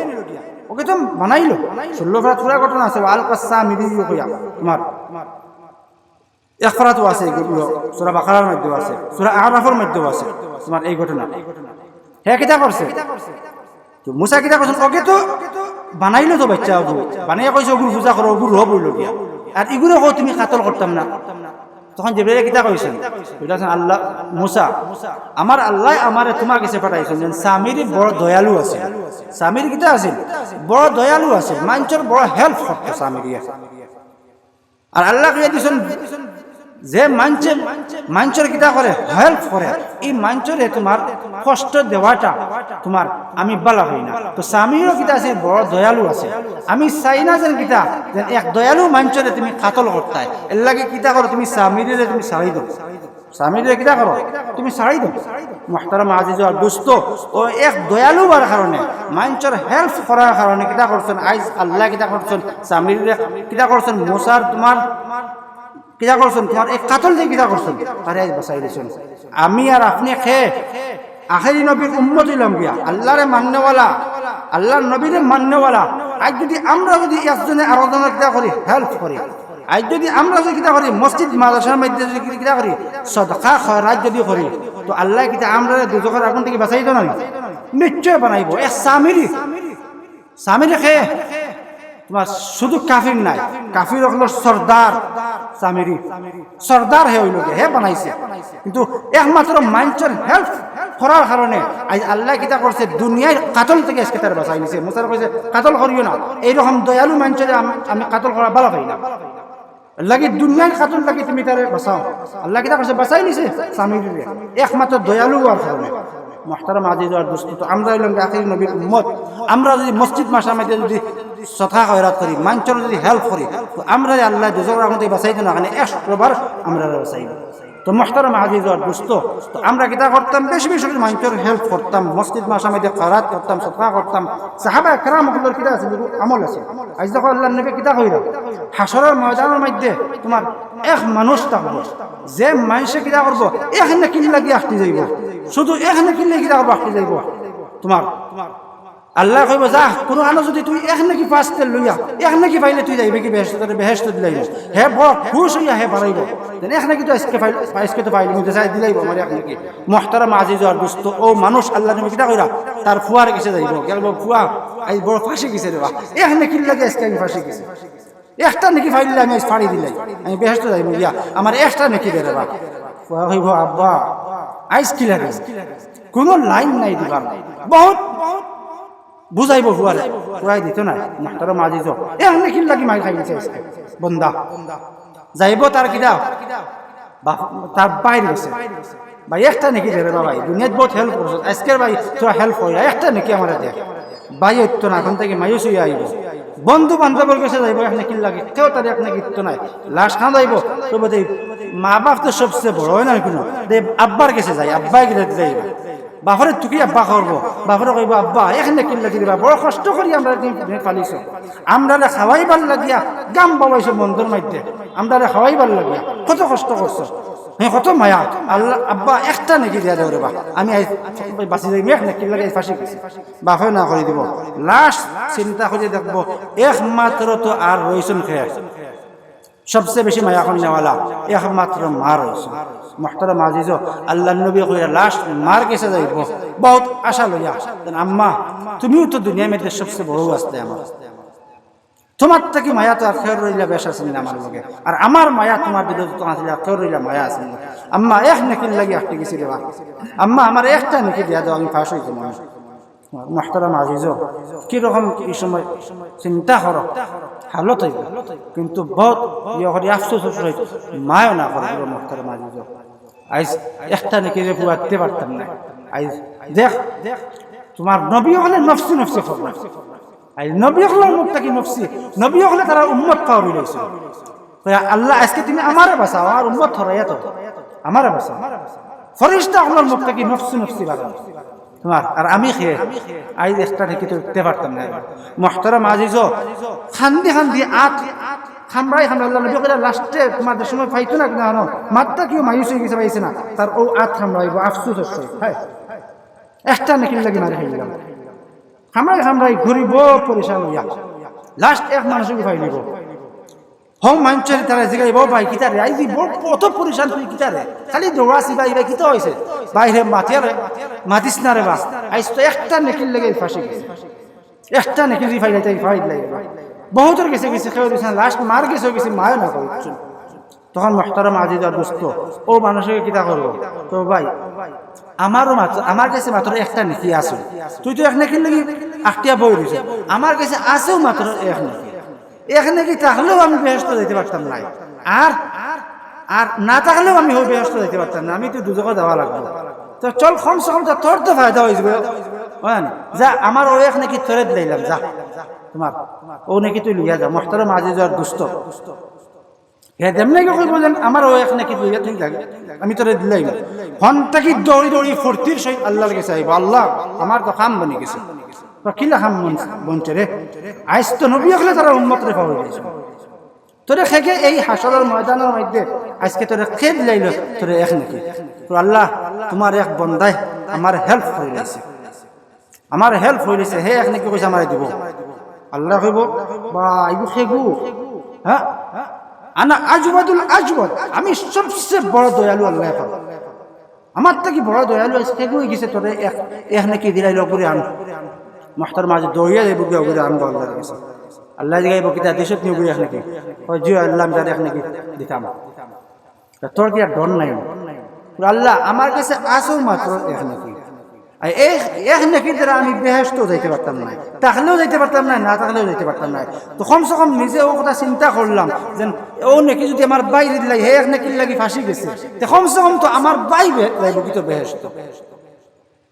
অগু তো বানাইলো।" ষোলো পারাত পুরা ঘটনা আছে, "ওয়া আলকা সামিরিয়্যু" কইয়া। তুমার এক পারাতও আছে ইগুলো, সূরা বাকারার মাঝেও আছে, সূরা আরাফর মাঝেও আছে। তুমার এই ঘটনা। হে কিতা করছে? তো মুসা কিতা করছইন? অগে তো বানাইলো তো বাইচ্চা অগু। বানাইয়া কইছে, "অগুর পূজা করো, অগুর রব অইলো গিয়া। আর ইগুরে কও তুমি কাতল করতাম না।" তখন জিব্রাইলে কিতা কইছইন? কইছইন, "আল্লাহ, মুসা, আমার আল্লায় আমারে তুমার গেছে পাঠাইছইন, যেন সামিরি বড় দয়ালু আছিল।" সামিরি কিতা আছিল? বড় দয়ালু আছিল, মানষর বড় help করতো সামিরিয়ে। আর আল্লায় কইয়া দিছইন, যে মানষে, মানষর কিতা করে, help করে, ই মানষরে তুমার কষ্ট দেওয়াটা তুমার আমি বালা পাই না। তো সামিরিও কিতা আছে, বড় দয়ালু আছে। আমি চাই না যেন কিতা, যেন এক দয়ালু মানষরে তুমি কাতল করতায়। এরলাগি কিতা করো, তুমি সামিরিরে তুমি ছাড়ি দেও। সামিরিরে কিতা করো, তুমি ছাড়ি দেও। মুহতারাম আজিজ আর দুস্ত, ও এক দয়ালু অওয়ার কারণে, মানষর help করার কারণে কিতা করছইন, আইজ আল্লায় কিতা করছইন, সামিরিরে কিতা করছইন, মুসার তুমার কিতা করছইন? তুমার এক কাতল দিয়া কিতা করছইন? তারে আইজ বাচাই দিছইন। আমি আর আপনে কে? আখেরি নবীর উম্মত অইলাম গিয়া, আল্লারে মাননেওয়ালা, আল্লার নবীরে মাননেওয়ালা। আইজ যুদি আমরা যুদি একজনে আরোজনর কিতা করি, help করি, আইজ যুদি আমরা যুদি কিতা করি, মসজিদ মাদ্রাসার মাঝে যুদি কিতা করি, সদকা খয়রাত যুদি করি, তো আল্লায় কিতা আমরারে দুজখর আগুন থাকি বাচাইতো না নি? নিশ্চয় বাচাইবো। এক সামিরি সামিরি কে? তুমার শুধু কাফির নায়, কাফির অকলর সর্দার সামিরি। সর্দার হে অইলো গিয়া, হে বানাইছে। কিন্তু একমাত্র মানষর help করার কারণে আইজ আল্লায় কিতা করছে, দুনিয়ার কাতল থাকি আইজকে তারে বাচাই নিছে। মুসারে কইছে, "কাতল করিও না, এইরকম দয়ালু মানষরে আম-, আমি কাতল করা বালা পাই না।" এরলাগি দুনিয়ার কাতল থাকি তুমি তারে বাচাও। আল্লায় কিতা করছে? বাচাই নিছে সামিরিরে, একমাত্র দয়ালু অওয়ার কারণে। মুহতারাম আজিজ আর দুস্ত, তো আমরা অইলাম গি আখেরি নবীর উম্মত। আমরা যুদি মসজিদ মাদ্রাসার মাঝে যুদি সদকা খয়রাত করি, মানষর যুদি help করি, তো আমরারে আল্লায় দুজখর আগুন থাকি বাচাইতো না, কেনে একশো বার আমরারে বাচাইবো। তো মুহতারাম আজিজ আর দুস্ত, তো আমরা কিতা করতাম? বেশি বেশি করি মানষর help করতাম, মসজিদ মাদ্রাসার মাঝে খয়রাত করতাম, সদকা করতাম। সাহাবা একরাম অকলর কিতা আছিল? আমল আছিল। আইজ দেখো আল্লার নবী কিতা কইরা, হাশরর ময়দানর মাঝে তুমার এক মানুষ থাকবো, যে মানষে কিতা করবো, এক নেকির লাগি আটকি যাইবো, শুধু এক নেকির লাগি কিতা করবো, আটকি যাইবো। তুমার আল্লায় কইবো, "যা, কুনু কানো যুদি তুই এক নেকি পাস তে লইয়া, এক নেকি পাইলে তুই যাইবে গি বেহেশতো, তোরে বেহেশতো দিলাইবো।" হে বড় খুশ অইয়া হে বাড়াইবো, যেন এক নেকি তো আইজকে পাইল-, আইজকে তো পাইলাম, দিলাইবো আমারে এক নেকি। মুহতারাম আজিজ আর দুস্ত, অউ মানুষ আল্লার নবী কিতা কইরা, তার ফুয়ার গেছে যাইবো, কইবো, "ফুয়া, আইজ বড় ফাঁসি গেছে রে বা, এক নেকির লাগি আইজকে আমি ফাঁসি গেছি।" একটা নেকি পাইলে আমি আইজ ফাড়ি দিলাই, আমি বেহেশতো যাইমু গিয়া, আমার একটা নেকি দে রে বা। পুয়া কইবো, "আব্বা, আইজ কিলা দিন?" কুনু লাইন নাই দিবার। বউত বুঝাইবো পুয়ারে, পুয়ায় দিতো নায়। মুহতারাম আজিজ, এ আপনে কির লাগি মাইর খাইলিছে আইজকে? বন্দা যাইবো তার কিতা? বাফ-, তার ভাইর গেছে। "ভাই, একটা নেকি দে রে বা ভাই, দুনিয়াত বউত help করছস, আইজকের ভাই থুড়া help অইয়া, একটা নেকি আমারে দে।" ভাই অইতো না, অখন থাকি মায়ুস অইয়া আইবো। বন্ধু বান্ধবর গেছে যাইবো, এক নেকির লাগি, কেউ তারে এক নেকি দিতো নায়। লাশ খান যাইবো, তবে তো এই মা বাফ তো সবচেয়ে বড়, অয় না কুনু? দে আব্বার গেছে যাই, আব্বায় গেলে যাইবো। বাফরে তুকি আব্বা করবো, বাফরে কইবো, "আব্বা, এক নেকির লাগি দিবা, বড় কষ্ট করি আমরারে তুমি পালিছো, আমরারে খাওয়াইবার লাগিয়া গাম বাওয়াইছো বন্দর মাইধ্যে, আমরারে খাওয়াইবার লাগিয়া কত কষ্ট করছো, হে কত মায়া, আল্লাহ আব্বা একটা নেকি দিয়া দেও রে বা, আমি আইজ বাঁচি যাইমু, এক নেকির লাগি আইজ ফাঁসি গেছি।" বাফে না করি দিবো। লাশ চিন্তা করি দেখবো, একমাত্র তো আর রইছইন কে? সবচেয়ে বেশি মায়া করনেওয়ালা একমাত্র মা রইছইন। মুহতারাম আজিজ, আল্লাহর নবী কইরা লাশ মার গেছে যাইবো, বউত আশা লইয়া, "আম্মা, তুমিও তো দুনিয়ার মাইধ্যে সবচেয়ে বড় আছলায় আমার, তুমার থাকি মায়া তো আর কেউর রইলা বেশ আছে নি আমার লগে, আর আমার মায়া তুমার দিলো তো আছিল, আর কেউর রইলা মায়া আছে নি। আম্মা, এক নেকির লাগি আটকি গেছি রে বা, আম্মা, আমারে একটা নেকি দিয়া দেও, আমি পাশ অইতাম।" মুহতারাম আজিজ, কিরকম ই সময় চিন্তা করো, হালত অইবো। কিন্তু বউত ইয়ে করি আফসোসর সহিত মায়ও না করে, মুহতারাম আজিজ। আইজ একটা নেকি যে পুয়া দিতে পারতাম না। আইজ দেখ, তুমার নবী অকলে নফসি নফসি করলা। আইজ নবী অকলর মুখ থাকি নফসি, নবী অকলে তারার উম্মত পাওরি লাইছে। কইরা, "আল্লাহ, আইজকে তুমি আমারে বাঁচাও, আমার উম্মত হরাইয়া তো, আমারে বাঁচাও।" ফিরিস্তা অকলর মুখ থাকি নফসি নফসি বারইন। তুমার আর আমি কে? আইজ একটা নেকি তো দিতে পারতাম না। মুহতারাম আজিজ, কান্দি কান্দি আত কামড়াই কামড়াই আল্লাহর নবী কইরা, "লাস্টে তুমার যে সময় পাইতো না কিনা আনো, মাততা কিও মায়ুস অই গেছে, পাইছে না।" তার অউ আত কামড়াইবো, আফসোসর সহিত, হায়, একটা নেকির লাগি মারি খাইলাম। কামড়াই কামড়াই ঘুরিবো পরেশান অইয়া, লাস্ট এক মানুষরে পাইলিবো। হউ মানষে তারে জিগাইবো, "ভাই, কিতা রে? আইজ বড় অত পরেশান তুই কিতা রে? খালি দৌড়াস ইবায়, ইবায় কিতা অইছে?" "ভাই রে, মাতিয়া রে, মাতিস না রে বা। আইজ তো একটা নেকির লাগি ফাঁসি গেছি। একটা নেকি যদি পাইলাই, তাই পাইলাই বা।" বউতর গেছে গেছে, কেউ দিছে না, লাস্ট মার গেছে গেছে, মায়ও না করে। তখন মুহতারাম আজিজ আর দোস্ত, অউ মানুষে কিতা করবো? তো ভাই, আমারও মাত্র, আমার গেছে মাত্র একটা নেকি আছে। তুই তো এক নেকির লাগি আটকিয়া বই রইছস। আমার গেছে আছেও মাত্র এক নেকি। এক নেকি থাকলেও আমি বেহেশতো যাইতে পারতাম নায়। আর, আর না থাকলেও আমি অউ বেহেশতো যাইতে পারতাম না। আমি তো দুজখো যাওয়া লাগবো। তো চল, কমসে কম তো তোর তো ফায়দা অইযিবো। অয় না? যা, আমার অউ এক নেকি তোরে দিলাইলাম, যা। তুমার অউ নেকি তুই লইয়া যা, মুহতারাম আজিজ আর দোস্ত। হে যেমনে কি কইবো যেন, "আমার অউ এক নেকি তুই, তুই যা, আমি তোরে দিলাইলাম।" হন থাকি দৌড়ি দৌড়ি ফুর্তির সহিত আল্লাহর গেছে আইবো, "আল্লাহ, আমার তো কাম বনি গেছে।" তো কিলা কাম বন-, বনছে রে? আইজ তো নবী অকলে তারার উম্মতরে পাওরি লাইছে। তোরে কে কে এই হাশরর ময়দানর মাইধ্যে আইজকে তোরে কে দিলাইলো, তোরে এক নেকি? তো আল্লাহ, তুমার এক বন্দায় আমার help করি লাইছে। আমার help অইলিছে, হে এক নেকি কইছে আমারে দিবো। আল্লায় কইবো, "বা, ইগু কেগু?" হ্যাঁ? "আনা আজওয়াদুল আজওয়াদ, আমি সবচেয়ে বড় দয়ালু।" আল্লায় কইবো, "আমার থাকি বড় দয়ালু আইজ কেগু অই গেছে, তোরে এক, এক নেকি দিলাইলো, অগুরে আন।" মুহতারাম আজিজ, দৌড়িয়া যাইবো গিয়া অগুরে আনবো আল্লাহর গেছে। আল্লায় জিগাইবো, "কিতা দিছত নি অগুরে এক নেকি?" কয়, "জি আল্লাহ, আমি তারে এক নেকি দিতাম।" তা তোর কিতা ডর নাই? "আল্লাহ, আমার গেছে আছেও মাত্র এক নেকি। আর এক, এক নেকির দ্বারা আমি বেহেশতো যাইতে পারতাম নায়, থাকলেও যাইতে পারতাম নায়, না থাকলেও যাইতে পারতাম নায়। তো কমসে কম নিজে অউ কথা চিন্তা করলাম যে অউ নেকি যদি আমার ভাইরে দিলাই, হে এক নেকির লাগি ফাঁসি গেছে, তে কমসে কম তো আমার ভাই বে-, যাইবো কি তো বেহেশতো।"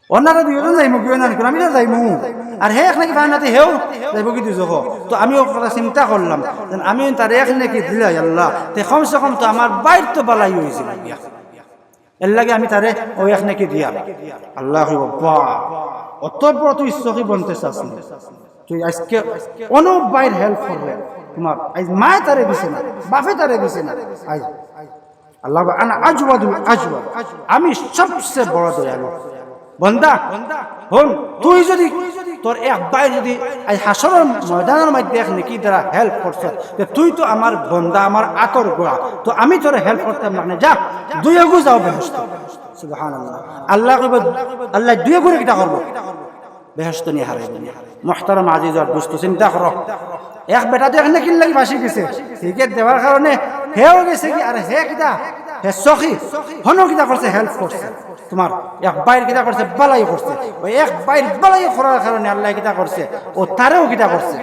অন্যরা দুইজন যাইমু, কেউ না, আমি তো যাইমু। আর হে এক নেকি পায় না, তে হেও যাইবো কি দুজখো। তো আমি অউ কথা চিন্তা করলাম, যে আমি তারে এক নেকি দিলাই আল্লাহ, তে কমসে কম তো আমার ভাইর তো ভালাই অইযিবো গিয়া। এরলাগি আমি তারে অউ এক নেকি দিয়ার। আল্লায় কইবো, "বাহ, অত বড় তুই সখী বনতে চাস নি? তুই আইজকে অনো ভাইর help কররে, তুমার আইজ মায়ে তারে দিছে না, বাফে তারে দিছে না, আইজ।" আল্লায় কইবো, "আনা আজওয়াদুল আজওয়াদ, আমি সবচেয়ে বড় দয়ালু।" বন্দা, হুন, তুই যদি, তোর এক ভাই যদি এই হাশরর ময়দানর মাইধ্যে এক নেকি দ্বারা help করছস, তে তুই তো আমার বন্দা, আমার আতর গুড়া, তো আমি তোরে help করতাম না, যা, দুইওগু যাও বেহেশতো। সুবহানাল্লাহ। আল্লায় কইবো, আল্লায় দুইওগুরে কিতা করবো? বেহেশতো নি হারাইবো নি। মুহতারাম আজিজ আর দোস্ত, চিন্তা করো, এক বেটা তো এক নেকির লাগি ফাঁসি গেছে, সিগারেট দেওয়ার কারণে হেও গেছে গি, আর হে কিতা হে সখী, হনো কিতা করছে? হেল্প করছে। তুমার এক ভাইর কিতা করছে? বালাই করছে। অউ এক ভাইর বালাই করার কারণে আল্লায় কিতা করছে? অউ তারেও কিতা করছে?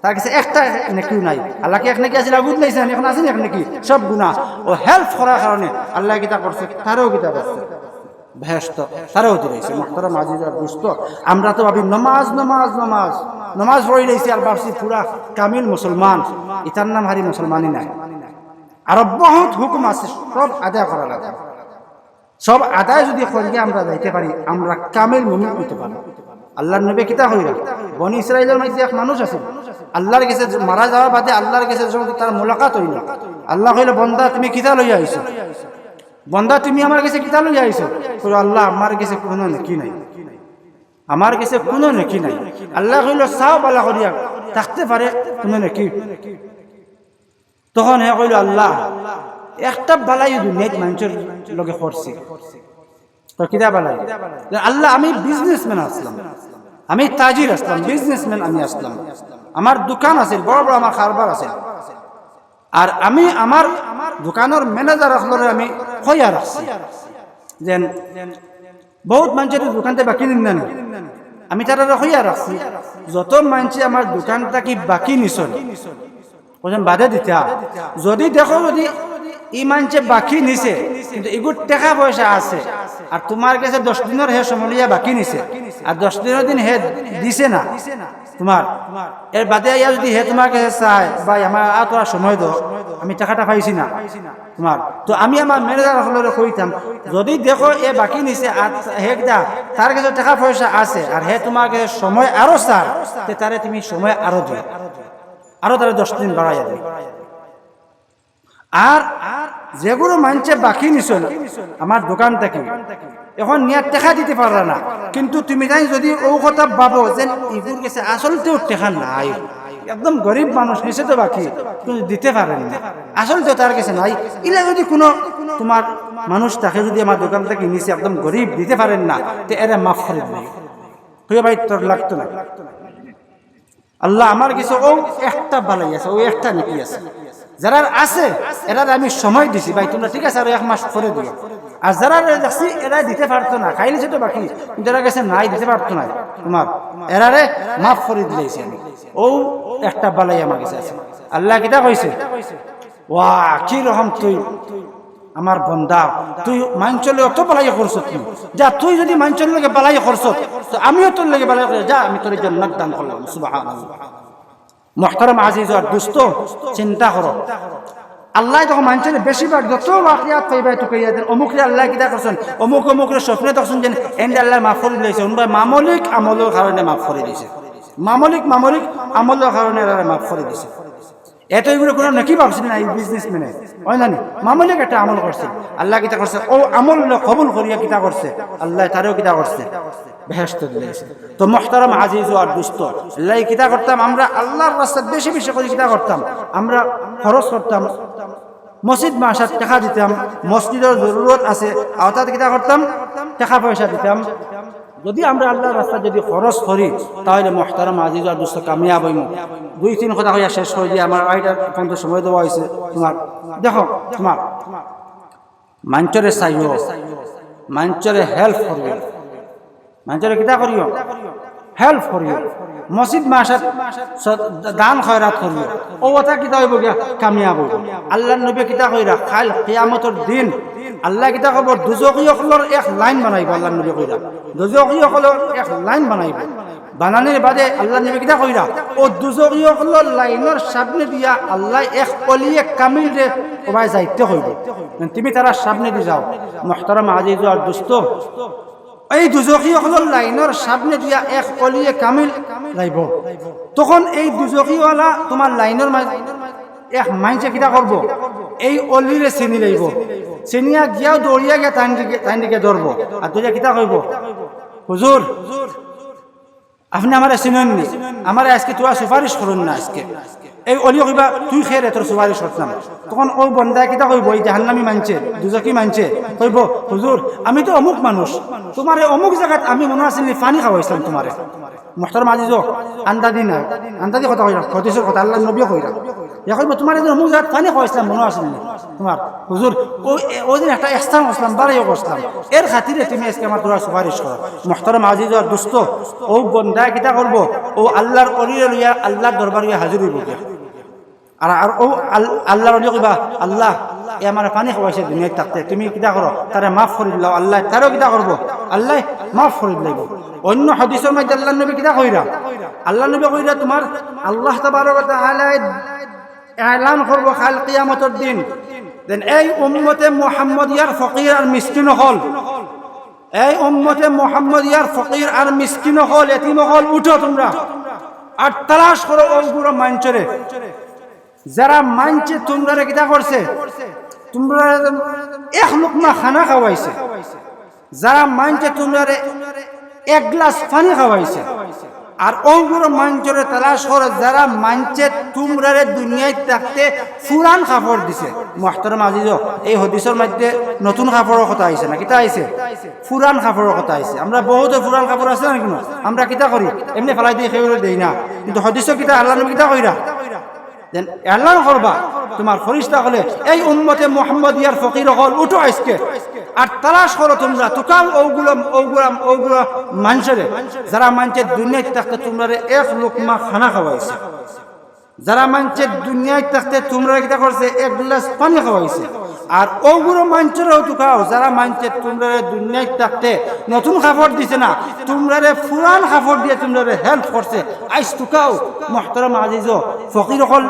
তার গেছে একটা নেকিও নাই। আল্লায় কি এক নেকি আছিল, আগুত নাইছে, এখন আছে নি এক নেকি? সব গুনা। অউ হেল্প করার কারণে আল্লায় কিতা করছে? তারেও কিতা করছে? বেহেশত তারেও দিলাইছে। মুহতারাম আজিজ আর দোস্ত, আমরা তো ভাবি নমাজ, নমাজ, নমাজ, নমাজ পড়িলাইছি আর ভাবছি পুরা কামিল মুসলমান। ইতার নাম হারি মুসলমানই নায়। আরো বহুত হুকুম আছে, সব আদায় করা লাগে। সব আদায় যুদি করিয়া আমরা যাইতে পারি, আমরা কামিল মুমিন অইতে পারি। আল্লার নবীয়ে কিতা কইরা? বনি ইসরাইলর মাঝে এক মানুষ আছিল, আল্লার গেছে মারা যাওয়ার বাদে আল্লার গেছে যখন তার মুলাকাত অইলো, আল্লায় কইলা, "বন্দা, তুমি কিতা লইয়া আইছো? বন্দা, তুমি আমার গেছে কিতা লইয়া আইছো?" কইলো, "আল্লাহ, আমার গেছে কুনু নেকি নাই, আমার গেছে কুনু নেকি নাই।" আল্লায় কইলা, "চাও ভালা করিয়া, থাকতে পারে কুনু নেকি।" তখন হে কইলো, "আল্লাহ, একটা ভালাই দুনিয়াত মানষর লগে করছি।" তো কিতা ভালাই? যে, "আল্লাহ, আমি বিজনেসম্যান আছলাম, আমি তাজির আছলাম, বিজনেসম্যান আমি আছলাম, আমার দোকান আছিল, বড় বড় আমার কারবার আছিল। আর আমি আমার দোকানর ম্যানেজার অকলরে আমি কইয়া রাখছি, যেন বহুত মানষে তো দোকানতে বাকি নিন না নি, আমি তারারে কইয়া রাখছি, যত মানষে আমার দোকান থাকি বাকি নিছইন, কইছইন বাদে দিতা। যুদি দেখো, যুদি ই মানষে বাকি নিছে, কিন্তু ইগুর টেকা পয়সা আছে, আর তুমার গেছে দশ দিনর হে সময় লইয়া বাকি নিছে, আর দশ দিনর দিন হে দিছে না তুমার, এর বাদে আইয়া যুদি হে তুমার গেছে চায়, 'ভাই, আমার আর থুড়া সময় দেও, আমি টেকাটা পাইছি না তুমার,' তো আমি আমার ম্যানেজার অকলরে কইতাম, যুদি দেখো এ বাকি নিছে আর হে কিতা, তার গেছে টেকা পয়সা আছে, আর হে তুমার গেছে সময় আরো চার, তে তারে তুমি সময় আরো দিও।" আরো তারে দশ দিন বাড়াইয়া দেয়। আর যেগুলো মানষে বাকি নিছইন আমার দোকান থাকি, এখন নিয়া টেকা দিতে পাররা না, কিন্তু তুমি তাইন যুদি অউ কথা ভাবো যে ইগুর গেছে আসলতেউ টেকা নাই, একদম গরিব মানুষ, নিছে তো বাকি, কিন্তু দিতে পারের না, আসলতেউ তার গেছে নাই, ইলা যুদি কুনু তুমার মানুষ থাকে, যুদি আমার দোকান থাকি নিছে, একদম গরিব, দিতে পারের না, তে এরে মাফ করি দিও। কইও, "ভাই, তোর লাগতো না।" আল্লাহ, আমার গেছে অউ একটা ভালাই আছে, অউ একটা নেকি আছে। যারার আছে, এরারে আমি সময় দিছি, "ভাই, তুমরা ঠিক আছে, আরো এক মাস পরে দিও।" আর যারারে দেখছি, এরা দিতে পারতো না, খাইলিছে তো বাকি, কিন্তু এরার গেছে নাই, দিতে পারতো না তুমার, এরারে মাফ করি দিলাইছি আমি। অউ একটা ভালাই আমার গেছে আছে। আল্লায় কিতা কইছে? "ওয়া, কি রকম তুই আমার বন্দা, তুই মানষর লগে অত ভালাই করছত নি? যা, তুই যুদি মানষর লগে ভালাই করছত, তো আমিও তোর লগে ভালাই করি, যা, আমি তোরে জান্নাত দান করলাম।" সুবহানাল্লাহ। মুহতারাম আজিজ আর দোস্ত, চিন্তা করো, আল্লায় যখন মানষরে বেশিরভাগ যত ওয়াকিয়াত পাইবায় তুকাইয়া দেন, অমুকরে আল্লায় কিতা করছইন, অমুক অমুকরে স্বপ্নে দেখছইন যেন এনরে আল্লায় মাফ করি দিলাইছে, অমুক মামুলিক আমলর কারণে মাফ করি দিছে, মামুলিক, মামুলিক আমলর কারণে আল্লায় মাফ করি দিছে। এ তো ইগুরে কুনু নেকি ভাবছিল না, ই বিজনেসম্যানে। অয় না নি? মামুলিক একটা আমল করছে। আল্লায় কিতা করছে? অউ আমল কবুল করিয়া কিতা করছে? আল্লায় তারেও কিতা করছে? বেহেশত দিলাইছে। তো মুহতারাম আজিজ আর দোস্ত, আল্লায় কিতা করতাম? আমরা আল্লার রাস্তাত বেশি বেশি করি কিতা করতাম? আমরা খরচ করতাম। মসজিদ মাদ্রাসাত টেকা দিতাম, মসজিদর জরুরত আছে, অর্থাৎ কিতা করতাম? টেকা পয়সা দিতাম। যুদি আমরা আল্লার রাস্তাত যুদি খরচ করি, তাইলে মুহতারাম আজিজ আর দোস্ত কামিয়াব অইমু। দুই তিন কথা কইয়া শেষ করি দিয়া, আমার আড়াইটা পর্যন্ত সময় দেওয়া অইছে তুমার। দেখো, তুমার মানষরে চাইও, মানষরে হেল্প করিও, মানষরে কিতা করিও? হেল্প করিও। মসজিদ মাদ্রাসাত স-, দান খয়রাত করিও। অউ কথা কিতা অইবো গিয়া? কামিয়াব অইবো। আল্লার নবীয়ে কিতা কইরা? কাইল কিয়ামতর দিন আল্লায় কিতা করবো? দুজখি অকলর এক লাইন বানাইবো, আল্লার নবীয়ে কইরা। দুজখি অকলর এক লাইন বানাইবো। বানানির বাদে আল্লার নবীয়ে কিতা কইরা? অউ দুজখি অকলর লাইনর সামনে দিয়া আল্লায় এক অলিয়ে কামিলরে ওবায় যাইতে কইবো। তুমি তারার সামনেদি যাও। মুহতারাম আজিজ আর দোস্ত, এই দুজখি অকলর লাইনর সামনে দিয়া এক অলিয়ে কামিল যাইবো। তখন এই দুজখি অলা তুমার লাইনর মাঝে এক মানষে কিতা করবো? এই অলিরে চিনি লাইবো। চিনিয়া গিয়াউ দৌড়িয়া গিয়া তান দিকে, তান দিকে ধরবো। আর ধরিয়া কিতা কইবো? "হুজুর, আপনে আমারে চিনইন নি? আমারে আইজকে থুড়া সুপারিশ করইন না আইজকে।" এই অলিয়ে কইবা, "তুই কে রে, তোর সুপারিশ করতাম।" তখন অউ বন্দায় কিতা কইবো? এই জাহান্নামী মানষে, দুজখি মানষে কইবো, "হুজুর, আমি তো অমুক মানুষ, তুমারে অমুক জাগাত আমি মনো আছিল নি পানি খাওয়াইছিলাম তুমারে।" মোহতারাম আজিজ, আন্দাজি না, আন্দাজি কথা কইরা, হাদিসর কথা, আল্লার নবীয়ে কইরা। ইয়া কইবো, "তুমারে যে অমুক জাগাত পানি খাওয়াইছিলাম মনো আছিল নি তুমার, হুজুর, অউ দিন একটা ইহসান করছিলাম, বাড়াইয়া করছিলাম, এর খাতিরে তুমি আইজকে আমার তুমার সুপারিশ করো।" মোহতারাম আজিজ আর দোস্ত, অউ বন্দায় কিতা করবো? অউ আল্লার অলিরে লইয়া আল্লার দরবারো গিয়া হাজির অইবো গিয়া। আর, আর অউ আল-, আল্লার অলিয়ে কইবা, "আল্লাহ, এ আমারে পানি খাওয়াইছে দুনিয়াত থাকতে, তুমি কিতা করো, তারে মাফ করি দিলাও।" আল্লায় তারেও কিতা করবো? আল্লায় মাফ করি দিলাইবো। অইন্য হাদিসর মাঝে আল্লার নবী কিতা কইরা? আল্লার নবী কইরা, তুমার আল্লাহ তাবারক ওয়া তাআলায় এলান করবো কাইল কিয়ামতর দিন, যেন এই উম্মতে মুহাম্মদিয়ার ফকির আর মিসকিন অকল, এই উম্মতে মুহাম্মদিয়ার ফকির আর মিসকিন অকল, এতিম অকল, উঠো তুমরা আর তালাশ করো অউগুলা মানষরে, যারা মানষে তুমরারে কিতা করছে, তুমরারে এক লুকমা খানা খাওয়াইছে, যারা মানষে তুমরারে এক গ্লাস পানি খাওয়াইছে, আর অউগুলা মানষরে তালাশ করো, যারা মানষে তুমরারে দুনিয়াত থাকতে পুরান কাপড় দিছে। মোহতারাম আজিজ, এই হাদিসর মাঝে নতুন কাপড়র কথা আইছে না, কিতা আইছে? পুরান কাপড়র কথা আইছে। আমরা বহুতে পুরান কাপড় আছে না কেনে? আমরা কিতা করি? এমনে ফালাই দেই, কেউরে দেই না। কিন্তু হাদিসো কিতা, আল্লার নবী কিতা কইরা? যেন এলান করবা তুমার ফিরিস্তা অকলে, "এই উম্মতে মুহাম্মদিয়ার ফকির অকল, উঠো আইজকে আর তালাশ করো তুমরা, তুকাও অউগুলা, অউগুলা, অউগুলা মানষরে, যারা মানষে দুনিয়াত থাকতে তুমরারে এক লুকমা খানা খাওয়াইছে।" যারা মানষে দুনিয়াত থাকতে তুমরারে কিতা করছে, এক গ্লাস পানি খাওয়াইছে, আর অউগুলা মানষরেও তুকাও, যারা মানষে তুমরারে দুনিয়াত থাকতে নতুন কাপড় দিছে না, তুমরারে পুরান কাপড় দিয়া তুমরারে help করছে। আইজ তুকাও, মোহতারাম আজিজ, ফকির অকল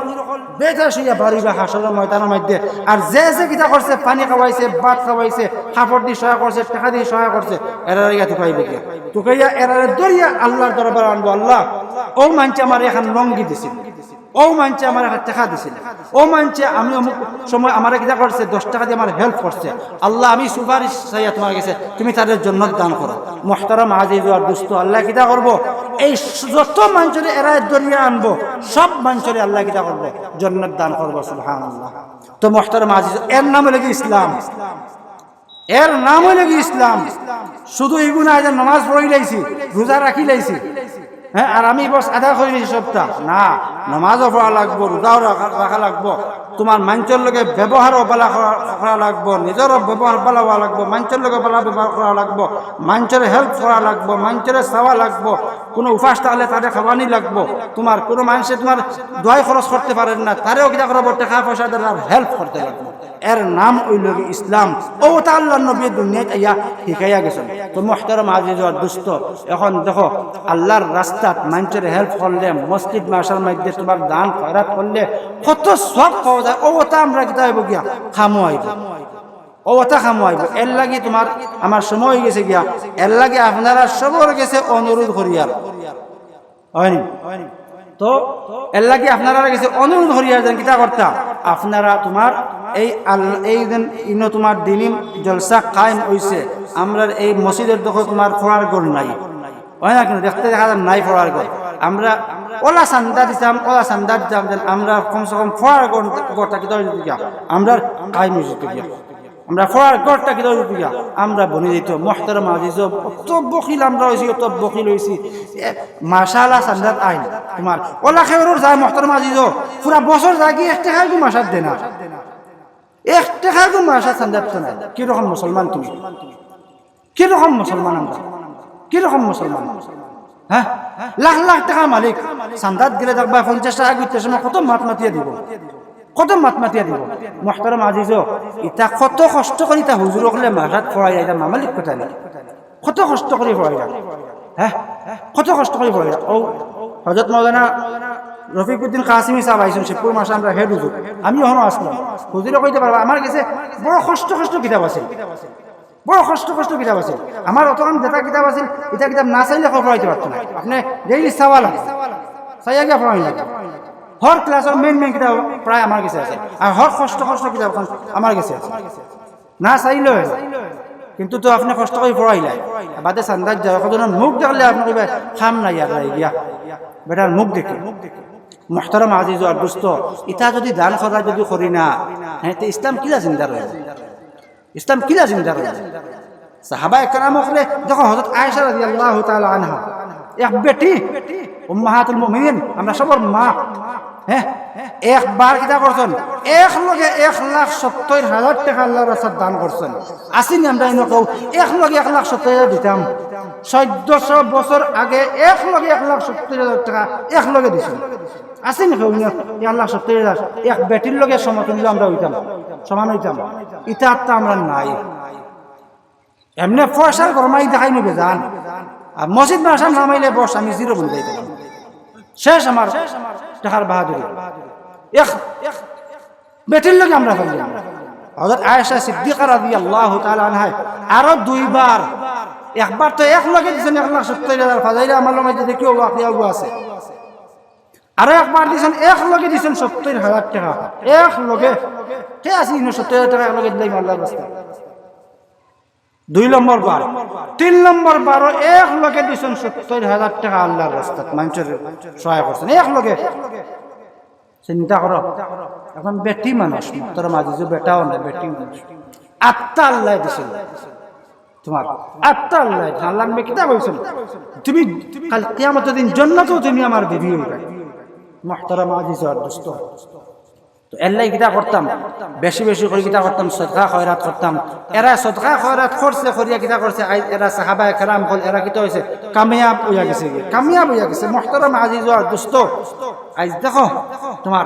বেতাশ অইয়া বারইবা হাশরর ময়দানর মাঝে। আর যে যে কিতা করছে, পানি খাওয়াইছে, ভাত খাওয়াইছে, কাপড় দি সহায় করছে, টেকা দি সহায় করছে, এরারে গিয়া তুকাইবো গিয়া। তুকাইয়া এরারে ধরিয়া আল্লার দরবারো আনবো, "আল্লাহ, অউ মানষে আমারে এখান লুঙ্গি দিছিল।" অউ মানষে আমারে টেকা দিছিল, অউ মানষে আমি অমুক সময় আমারে কিতা করছে, দশ টেকা দি আমারে help করছে। আল্লাহ, আমি সুপারিশ চাইয়া তুমার গেছে, তুমি তারে জন্নত দান করো। মোহতারাম আজিজ আর দোস্ত, আল্লায় কিতা করবো? এই যত মানষরে এরায় ধরিয়া আনবো, সব মানষরে আল্লায় কিতা করবো? জন্নত দান করবো। সুবহানাল্লাহ। তো মোহতারাম আজিজ, এর নাম অইলো গি ইসলাম। এর নাম অইলো গি ইসলাম। শুধু ইগু নায় যে নমাজ পড়িলাইছি, রোজা রাখিলাইছি, হ্যাঁ, আর আমি বস আদায় করিলাইছি সবটা। না, নমাজও পড়া লাগবো, রোজাও রাখা, রাখা লাগবো। তুমার মানষর লগে ব্যবহারও ভালা করা, করা লাগবো, নিজরও ব্যবহার ভালা অওয়া লাগবো, মানষর লগে ভালা ব্যবহার করা লাগবো, মানষরে help করা লাগবো, মানষরে চাওয়া লাগবো, কুনু উপাস থাকলে তারে খাওয়ানি লাগবো। তুমার কুনু মানষে তুমার দোয়াই খরচ করতে পারের না, তারেও কিতা করা লাগবো, টেকা পয়সা দিয়া help করতে লাগবো। এর নাম অইলো গি ইসলাম। অউ কথা আল্লার নবী দুনিয়াত আইয়া শিখাইয়া গেছইন। তো মোহতারাম আজিজ আর দোস্ত, এখন দেখো, আল্লার রাস্তাত মানষরে help করলে, মসজিদ মাদ্রাসার মাঝে তুমার দান খয়রাত করলে কত সওয়াব পাওয়া যায়। অউ কথা আমরা কিতা অইবো গিয়া? কামো আইবো। অউ কথা কামো আইবো। এরলাগি তুমার, আমার সময় অইগেছে গিয়া, এরলাগি আপনারা সবর গেছে অনুরোধ করিয়ার অয়নি? তো এরলাগি আপনারার গেছে অনুরোধ করিয়ার যেন কিতা করতা, আপনারা তুমার এই আল-, এই যেন ইনো তুমার দিনি জলসা কায়েম অইছে, আমরার এই মসজিদর দেখো তুমার পড়ার ঘর নাই, অয় না কেনে? দেখতে দেখা যায় নাই পড়ার ঘর। আমরা অলা চান্দা দিতাম, অলা চান্দা দিতাম, যেন আমরা কমসে কম পড়ার ঘর, ঘরটা কিতা অইযিতো গিয়া, আমরার কায়েম অইযিতো গিয়া। আমরা পড়ার ঘরটা কিতা অইযিতো গিয়া, আমরা বনি যাইতো। মোহতারাম আজিজ, অত বখিল আমরা অইছি, অত বখিল অইছি। এ, মাশাআল্লাহ, চান্দাত আইন তুমার। অলা কেউরর যায় মোহতারাম আজিজ, পুরা বছর যায় গি এক টেকাও মাসাত দেয় না। এক টেকাও মাসাত চান্দাত দেয় না। কিরকম মুসলমান তুমি? কিরকম মুসলমান আমরা? কিরকম মুসলমান? হ্যাঁ? লাখ লাখ টেকার মালিক, চান্দাত গেলে দেখবায় পঞ্চাশ টেকা গুনতে সময় কত মাত মাতিয়া দিবো, কত মাত মাতিয়া দিবো। মোহতারাম আজিজ, ইতা কত কষ্ট করি ইতা হুজুর অকলে মাদ্রাসাত পড়াইরা, ইতা মামালিক কথা নি? কত কষ্ট করি পড়াইরা, হ্যাঁ? কত কষ্ট করি পড়াইরা। অউ হজরত মাওলানা রফিকুদ্দিন কাসিমি সাব আইছইন, শিবপুর মাদ্রাসার আমরার head হুজুর। আমি অখনো আছলাম। হুজুরে কইতা পারবা, আমার গেছে বড় কষ্ট কষ্ট কিতাব আছে। বড় কষ্ট কষ্ট কিতাব আছে। আমার অতখান যেতা কিতাব আছে, ইতা কিতাব না চাইলে কেউ পড়াইতে পারতো না। আপনে daily চাওয়া লাগে, চাইয়া গিয়া পড়ানি লাগে। হর class-অর main main কিতাব প্রায় আমার গেছে আছে, আর হর কষ্ট কষ্ট কিতাব অখন আমার গেছে আছে। না চাইলেও অয় না। কিন্তু তো আপনে কষ্ট করি পড়াইলা, বাদে চান্দাত যাও, কতজনর মুখ দেখলে আপনে কইবা, "কাম নাই আর, যাই গিয়া, বেটার মুখ দেখি।" মুহতারাম আজিজ আর দোস্ত, ইতা যদি দান করা যদি করি না, হ্যাঁ, তে ইসলাম কিলা জিন্দা রইব? ইসলাম কিলা জিন্দা রইব? সাহাবা একরাম অকলে দেখো, হযরত আয়েশা রাদিয়াল্লাহু তাআলা আনহা, এক বেটি, উম্মাহাতুল মুমিনিন, আমরা সবর মা, হ্যাঁ, একবার কিতা করছইন, এক লগে এক লাখ সত্তইর হাজার টেকা আল্লার রাস্তাত দান করছইন। আছি নি আমরা ইনো কেউ এক লগে এক লাখ সত্তইর হাজার দিতাম? চৈদ্দশো বছর আগে এক লগে এক লাখ সত্তইর হাজার টেকা এক লগে দিছইন। আছি নি কেউ ইনো এক লাখ সত্তইর হাজার? এক বেটির লগে সমতুল্য আমরা অইতাম, সমান অইতাম। ইতা তো আমরা নাই। এমনে পয়সার গরমাই দেখাই নিবে জান। আর মসজিদ মাদ্রাসা নামাইলে বস, আমি জিরো বনি যাইতাম। শেষ আমার টেকার বাহাদুরি। এক বেটির লগে আমরা পাইলাম। হযরত আয়েশা সিদ্দিকা রাদিয়াল্লাহু তাআলা আনহায় আরো দুইবার, একবার তো এক লগে দিছইন এক লাখ সত্তইর হাজার, ফাজাইলে আমার লগে যদি কেউ ওয়াকিয়াও আছে, আরো একবার দিছইন, এক লগে দিছইন সত্তইর হাজার টেকা, এক লগে। কে আছি ইনো সত্তইর হাজার টেকা এক লগে দিলাইমু আল্লার রাস্তাত? দুই নম্বর বার, তিন নম্বর বারও এক লগে দিছইন সত্তইর হাজার টেকা আল্লার রাস্তাত, মানষর সহায় করছইন এক লগে। চিন্তা করো, এখন বেটি মানুষ, মুহতারাম আজিজো, বেটাও না, বেটি মানুষ, আত্মা আল্লায় দিছইন। তুমার আত্মা আল্লায় দিছইন। আল্লার নবী কিতা কইছইন? তুমি কাল কিয়ামতর দিন জান্নাতো তুমি আমার বিবি অইবায়। মুহতারাম আজিজ আর দোস্ত, তো এরলাগি কিতা করতাম, বেশি বেশি করি কিতা করতাম, সদকা খয়রাত করতাম। এরা সদকা খয়রাত করছে, করিয়া কিতা করছে, আইজ এরা সাহাবায়ে কেরাম অকল, এরা কিতা অইছে, কামিয়াব অইয়া গেছে, কামিয়াব অইয়া গেছে। মুহতারাম আজিজ আর দোস্ত, আইজ দেখো, তুমার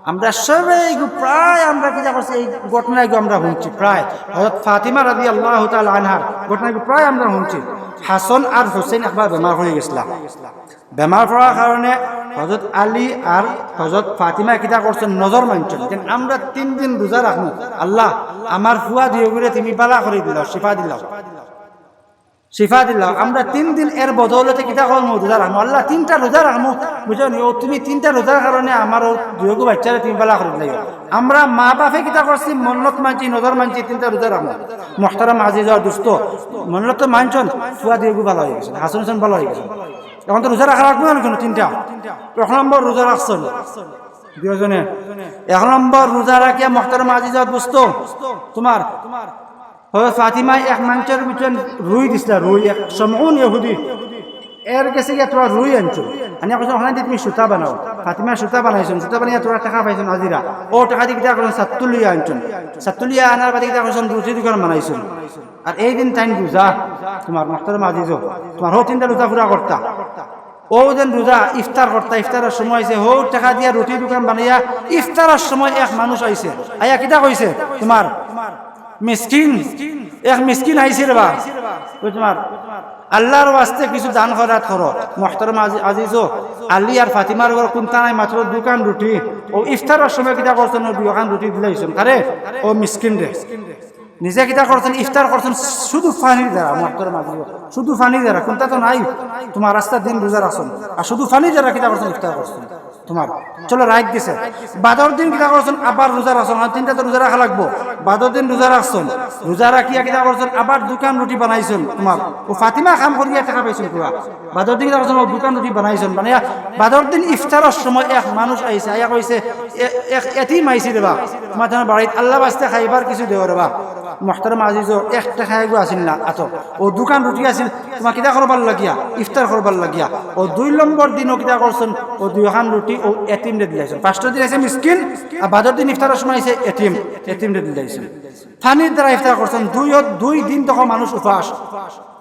আমরা সবে এগু প্রায় আমরা কিতা করছি, এই ঘটনা এগু আমরা হুনছি প্রায়। হযরত ফাতিমা রাদিয়াল্লাহু তাআলা আনহার ঘটনা এগু প্রায় আমরা হুনছি। হাসান আর হুসেন একবার বেমার অইগেছিলা। বেমার পড়ার কারণে হযরত আলী আর হযরত ফাতিমায় কিতা করছইন, নজর মানছইন যে আমরা তিন দিন রোজা রাখমু। আল্লাহ, আমার ফুয়া দুইওগুরে তুমি ভালা করি দিলাও, শিফা দিলাও। শিফা দিলাও। আমরা তিন দিন এর বদৌলতে কিতা করমু? রোজা রাখমু। আল্লাহ, তিনটা রোজা রাখমু, বুঝছো নি? অউ তুমি তিনটা রোজার কারণে আমার অউ দুইওগু বাইচ্চারে তুমি ভালা করি দিলাইও। আমরা মা-বাফে কিতা করছি? মন্নত মানছি, নজর মানছি, তিনটা রোজা রাখমু। মুহতারাম আজিজ আর দোস্ত, মন্নত তো মানছইন, ফুয়া দুইওগু ভালা অইগেছইন, হাসান হুসেন ভালা অইগেছইন। এখন তো রোজা রাখা লাগবো না কোনো তিনটা। এক নম্বর রোজা রাখছইন দুইওজনে, এক নম্বর রোজা রাখিয়া মুহতারাম আজিজ আর দোস্ত, তুমার হযরত ফাতিমায় এক মানষর পিছন রুই দিছলা, রুই, এক সমউন ইহুদি। এর গেছে গিয়া থুড়া রুই আনছইন। আনিয়া কইছইন, "অখান দি তুমি সুতা বানাও।" ফাতিমায় সুতা বানাইছইন, সুতা বানাইয়া থুড়া টেকা পাইছইন আজিরা। অউ টেকা দি কিতা করছইন, ছাত্তু লইয়া আনছইন। ছাত্তু লইয়া আনার বাদে কিতা করছইন, রুটি দুখান বানাইছইন। আর এই দিন তাইন রোজা, তুমার মুহতারাম আজিজো, তুমার হউ তিনটা রোজা পুরা করতা। অউ দিন রোজা ইফতার করতা, ইফতারর সময় আইছে, হউ টেকা দিয়া রুটি দুখান বানাইয়া ইফতারর সময় এক মানুষ আইছে। আইয়া কিতা কইছে, তুমার মিসকিন, এক মিসকিন আইছে রেবা। অউ তুমার আল্লার ওয়াস্তে কিছু দান খয়রাত করো। মুহতারাম আজি-, আজিজো, আলী আর ফাতিমার ঘরো কুন্তা নাই, মাত্র দুখান রুটি। অউ ইফতারর সময় কিতা করছইন, অউ দুইখান রুটি দিলাইছইন। কারে? অউ মিসকিনরে। নিজে কিতা করছইন, ইফতার করছইন শুধু পানির দ্বারা, মুহতারাম আজিজো, শুধু পানির দ্বারা, কুন্তা তো নাই। তুমার আস্তা দিন রোজা রাখছইন, আর শুধু পানির দ্বারা কিতা করছইন, ইফতার করছইন। তুমার, চলো, রাইত গেছে। বাদর দিন কিতা করছইন? আবার রোজা রাখছইন। আর তিনটা তো রোজা রাখা লাগবো। বাদর দিন রোজা রাখছইন। রোজা রাখিয়া কিতা করছইন? আবার দুখান রুটি বানাইছইন। তুমার অউ ফাতিমায় কাম করিয়া টেকা পাইছইন পুরা। বাদর দিন কিতা করছইন? অউ দুখান রুটি বানাইছইন। বানাইয়া বাদর দিন ইফতারর সময় এক মানুষ আইছে, আইয়া কইছে, "এ-, এক এতিম আইছে রেবা, তুমার তান বাড়িত আল্লার ওয়াস্তে খাইবার কিছু দেও রেবা।" মুহতারাম আজিজো, এক টেকা এগু আছিল না আতো। অউ দুখান রুটি আছিল, তুমার কিতা করবার লাগিয়া? ইফতার করবার লাগিয়া। অউ দুই নম্বর দিনও কিতা করছইন? অউ দুইখান রুটি অউ এতিমরে দিলাইছইন। ফার্স্টর দিন আইছে মিসকিন, আর বাদর দিন ইফতারর সময় আইছে এতিম, এতিমরে দিলাইছইন। পানির দ্বারা ইফতার করছইন। দুই, দুই দিন তখন মানুষ উপাস।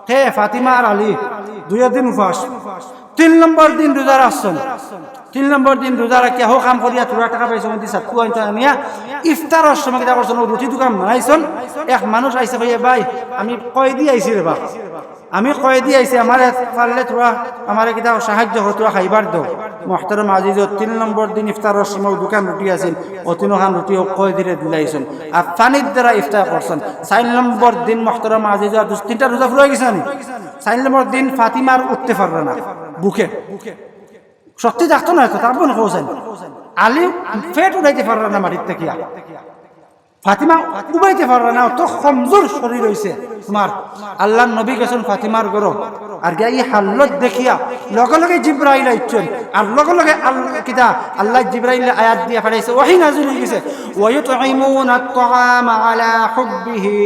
কে? ফাতিমা আর আলী। দুইও দিন উপাস। তিন নম্বর দিন রোজা রাখছইন। তিন নম্বর দিন রোজা রাখিয়া হউ কাম করিয়া থুড়া টেকা পাইছইন, অদি ছাত্তু আনছইন, আনিয়া ইফতারর সময় কিতা করছইন? অউ রুটি দুখান বানাইছইন। এক মানুষ আইছে, কইয়া, "ভাই, আমি কয়েদি আইছি রেবা।" আমি কয়েদি আইছি, আমারে পারলে থুড়া, আমারে কিতা সাহায্য করো, থুড়া খাইবার দেও। মুহতারাম আজিজো, তিন নম্বর দিন ইফতারর সময় দুখান রুটি আছিল, অউ তিনোখান রুটি অউ কয়েদিরে দিলাইছইন। আর পানির দ্বারা ইফতার করছইন। চাইর নম্বর দিন মুহতারাম আজিজো, আর দুই তিনটা রোজা পুরা অইগেছে নি? চাইর নম্বর দিন ফাতিমার উঠতে পাররা না, ভুকে। শক্তি থাকতো না, এত তারপর কওছেন। আলী পেট উঠাইতে পাররা না মাটির থাকিয়া। ফাতিমা উবাইতে পাররা না, অত কমজোর শরীর অইছে তুমার। আল্লার নবী গেছইন ফাতিমার ঘরো, আর গিয়া ই হালত দেখিয়া লগে লগে জিব্রাইল আইছইন, আর লগে লগে আল-, কিতা আল্লায় জিব্রাইলরে আয়াত দিয়া পাঠাইছে, ওহী নাজিল অইগেছে, "ওয়ায়ুতইমুনাত তাআমা আলা হুব্বিহি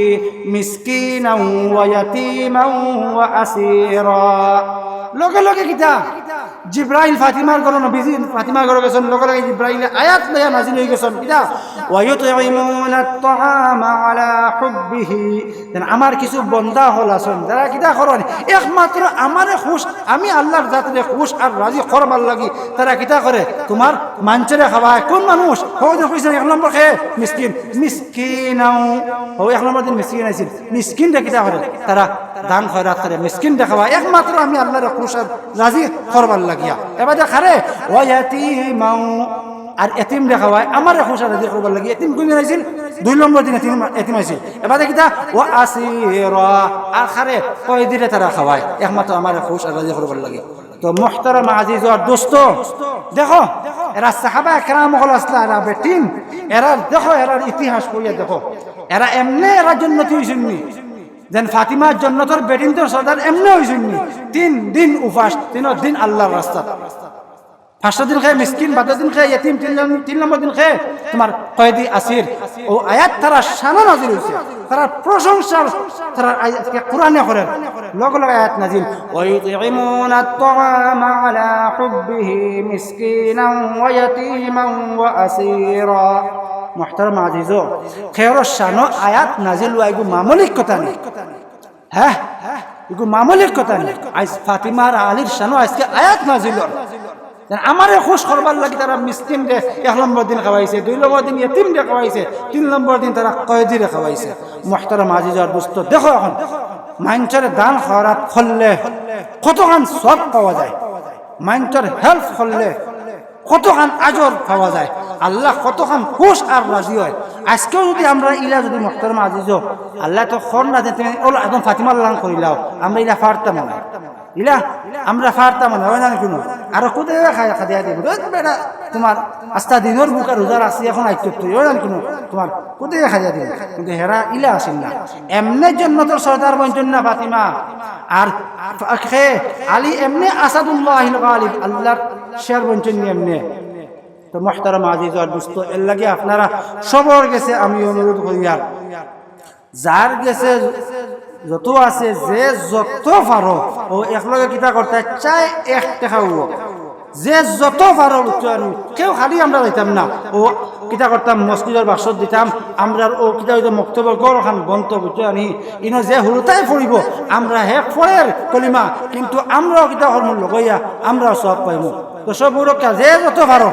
মিসকিনাও ওয়া ইয়াতীমাও ওয়া আসীরা।" লগে লগে কিতা জিব্রাইল ফাতিমার ঘরো, নবীজি ফাতিমার ঘরো গেছইন, লগে লগে জিব্রাইল আয়াত লইয়া নাজিল অইগেছইন, কিতা? "ওয়ায়ুতইমুনাত তাআমা আলা হুব্বিহি।" যেন আমার কিছু বন্দা অকল আছইন, যারা কিতা করইন, একমাত্র আমারে খুশ, আমি আল্লার জাতরে খুশ আর রাজি করবার লাগি তারা কিতা করে, তুমার মানষরে খাওয়ায়। কুন মানুষ? হউ যে কইছইন এক নম্বর কে মিসকিন, মিসকিনাও, হউ এক নম্বর দিন মিসকিন আইছিল, মিসকিনরে কিতা করে, তারা দান খয়রাত করে, মিসকিনরে খাওয়ায়, একমাত্র আমি আল্লারে খুশ আর রাজি করবার লাগিয়া। এবাদে কারে? "ওয়া ইয়াতীমাও", আর এতিমরে খাওয়ায়, আমারে খুশ আর রাজি করবার লাগি। এতিম কুন দিন আইছিল? দুই নম্বর দিন এতিম, এতিম আইছিল। এবাদে কিতা? "ওয়া আসীরা", আর কারে? কয়েদিরে তারা খাওয়ায়, একমাত্র আমারে খুশ আর রাজি করবার লাগি। তো মোহতারাম আজিজ আর দোস্ত, দেখো, এরা সাহাবা একরাম অকল আছলা, এরা বেটিন, এরা দেখো, এরার ইতিহাস পড়িয়া দেখো, এরা এমনে এরা জন্নতি অইছইন নি? যেন ফাতিমা জন্নতর বেটিন্তর সর্দার এমনে অইছইন নি? তিন দিন উপাস, তিন দিন আল্লার রাস্তাত। পাঁচটা দিন কে মিসকিন, বাদর দিন কে এতিম, তিন জন-, তিন নম্বর দিন কে তুমার কয়েদি আসির। অউ আয়াত তারার শানো নাজিল অইছে, তারার প্রশংসা, তারার আয়াত কে কোরআনে করের। লগে লগে আয়াত নাজিল, "ওয়ায়ুতইমুনাত তাআমা আলা হুব্বিহি মিসকিনাও ওয়া ইয়াতীমাও ওয়া আসীরা।" মোহতারাম আজিজ, কেউর শানো আয়াত নাজিল অওয়া ইগু মামুলি কথা নি। হ্যাঁ, ইগু মামুলি কথা নি। আইজ ফাতিমা আর আলীর শানো আইজকে আয়াত নাজিল অর। যেন আমারে খুশ করবার লাগি তারা মিসকিনরে এক নম্বর দিন খাওয়াইছে, দুই নম্বর দিন এতিমরে খাওয়াইছে, তিন নম্বর দিন তারা কয়েদিরে খাওয়াইছে। মোহতারাম আজিজ আর দোস্ত, দেখো অখন মানষরে দান খয়রাত করলে কতখান সওয়াব পাওয়া যায়, মানষর help করলে কতখান আজর পাওয়া যায়, আল্লাহ কতখান খুশ আর রাজি অয়। আইজকেও যুদি আমরা ইলা যুদি, মোহতারাম আজিজ, আল্লায় তো কইন না যে তুমি অলা একদম ফাতিমার লাখান করিলাও, আমরা ইলা পারতাম না, ইলা আমরা পারতাম না, অয় না নি কুনু? আর কুদে খাই খাদিয়া দিমু, "ধুর বেটা, তুমার আস্তা দিনর ভুকা রোজা রাখছি, অখন আইতো তুই", অয় না নি কুনু? তুমার কুদে খাদিয়া দিমু। কিন্তু হেরা ইলা আছিল না, এমনে জন্নতর সর্দার বনছইন না ফাতিমা, আর কে আলী এমনে আসাদুল্লাহিল গালিব, আল্লার শের বনছইন নি এমনে। তো মোহতারাম আজিজ আর দোস্ত, এর লাগি আপনারা সবর গেছে আমি অনুরোধ করিয়ার, যার গেছে যত আছে, যে যত পারো, অউ একলগে কিতা করতা চাই, এক টেকা অউক, যে যত পারো, বুঝছো নি? কেউ খালি আমরা যাইতাম না, অউ কিতা করতাম, মসজিদর বাক্সত দিতাম, আমরার অউ কিতা অইতো মক্তবর ঘর অখান বনতো, বুঝছো নি? ইনো যে হুরুতায় পড়িবো, আমরা হে পড়ের কলিমা, কিন্তু আমরাও কিতা করমু, লগে অইয়া আমরাও সওয়াব পাইমু। তো সব হুরুক্কা যে যত পারো।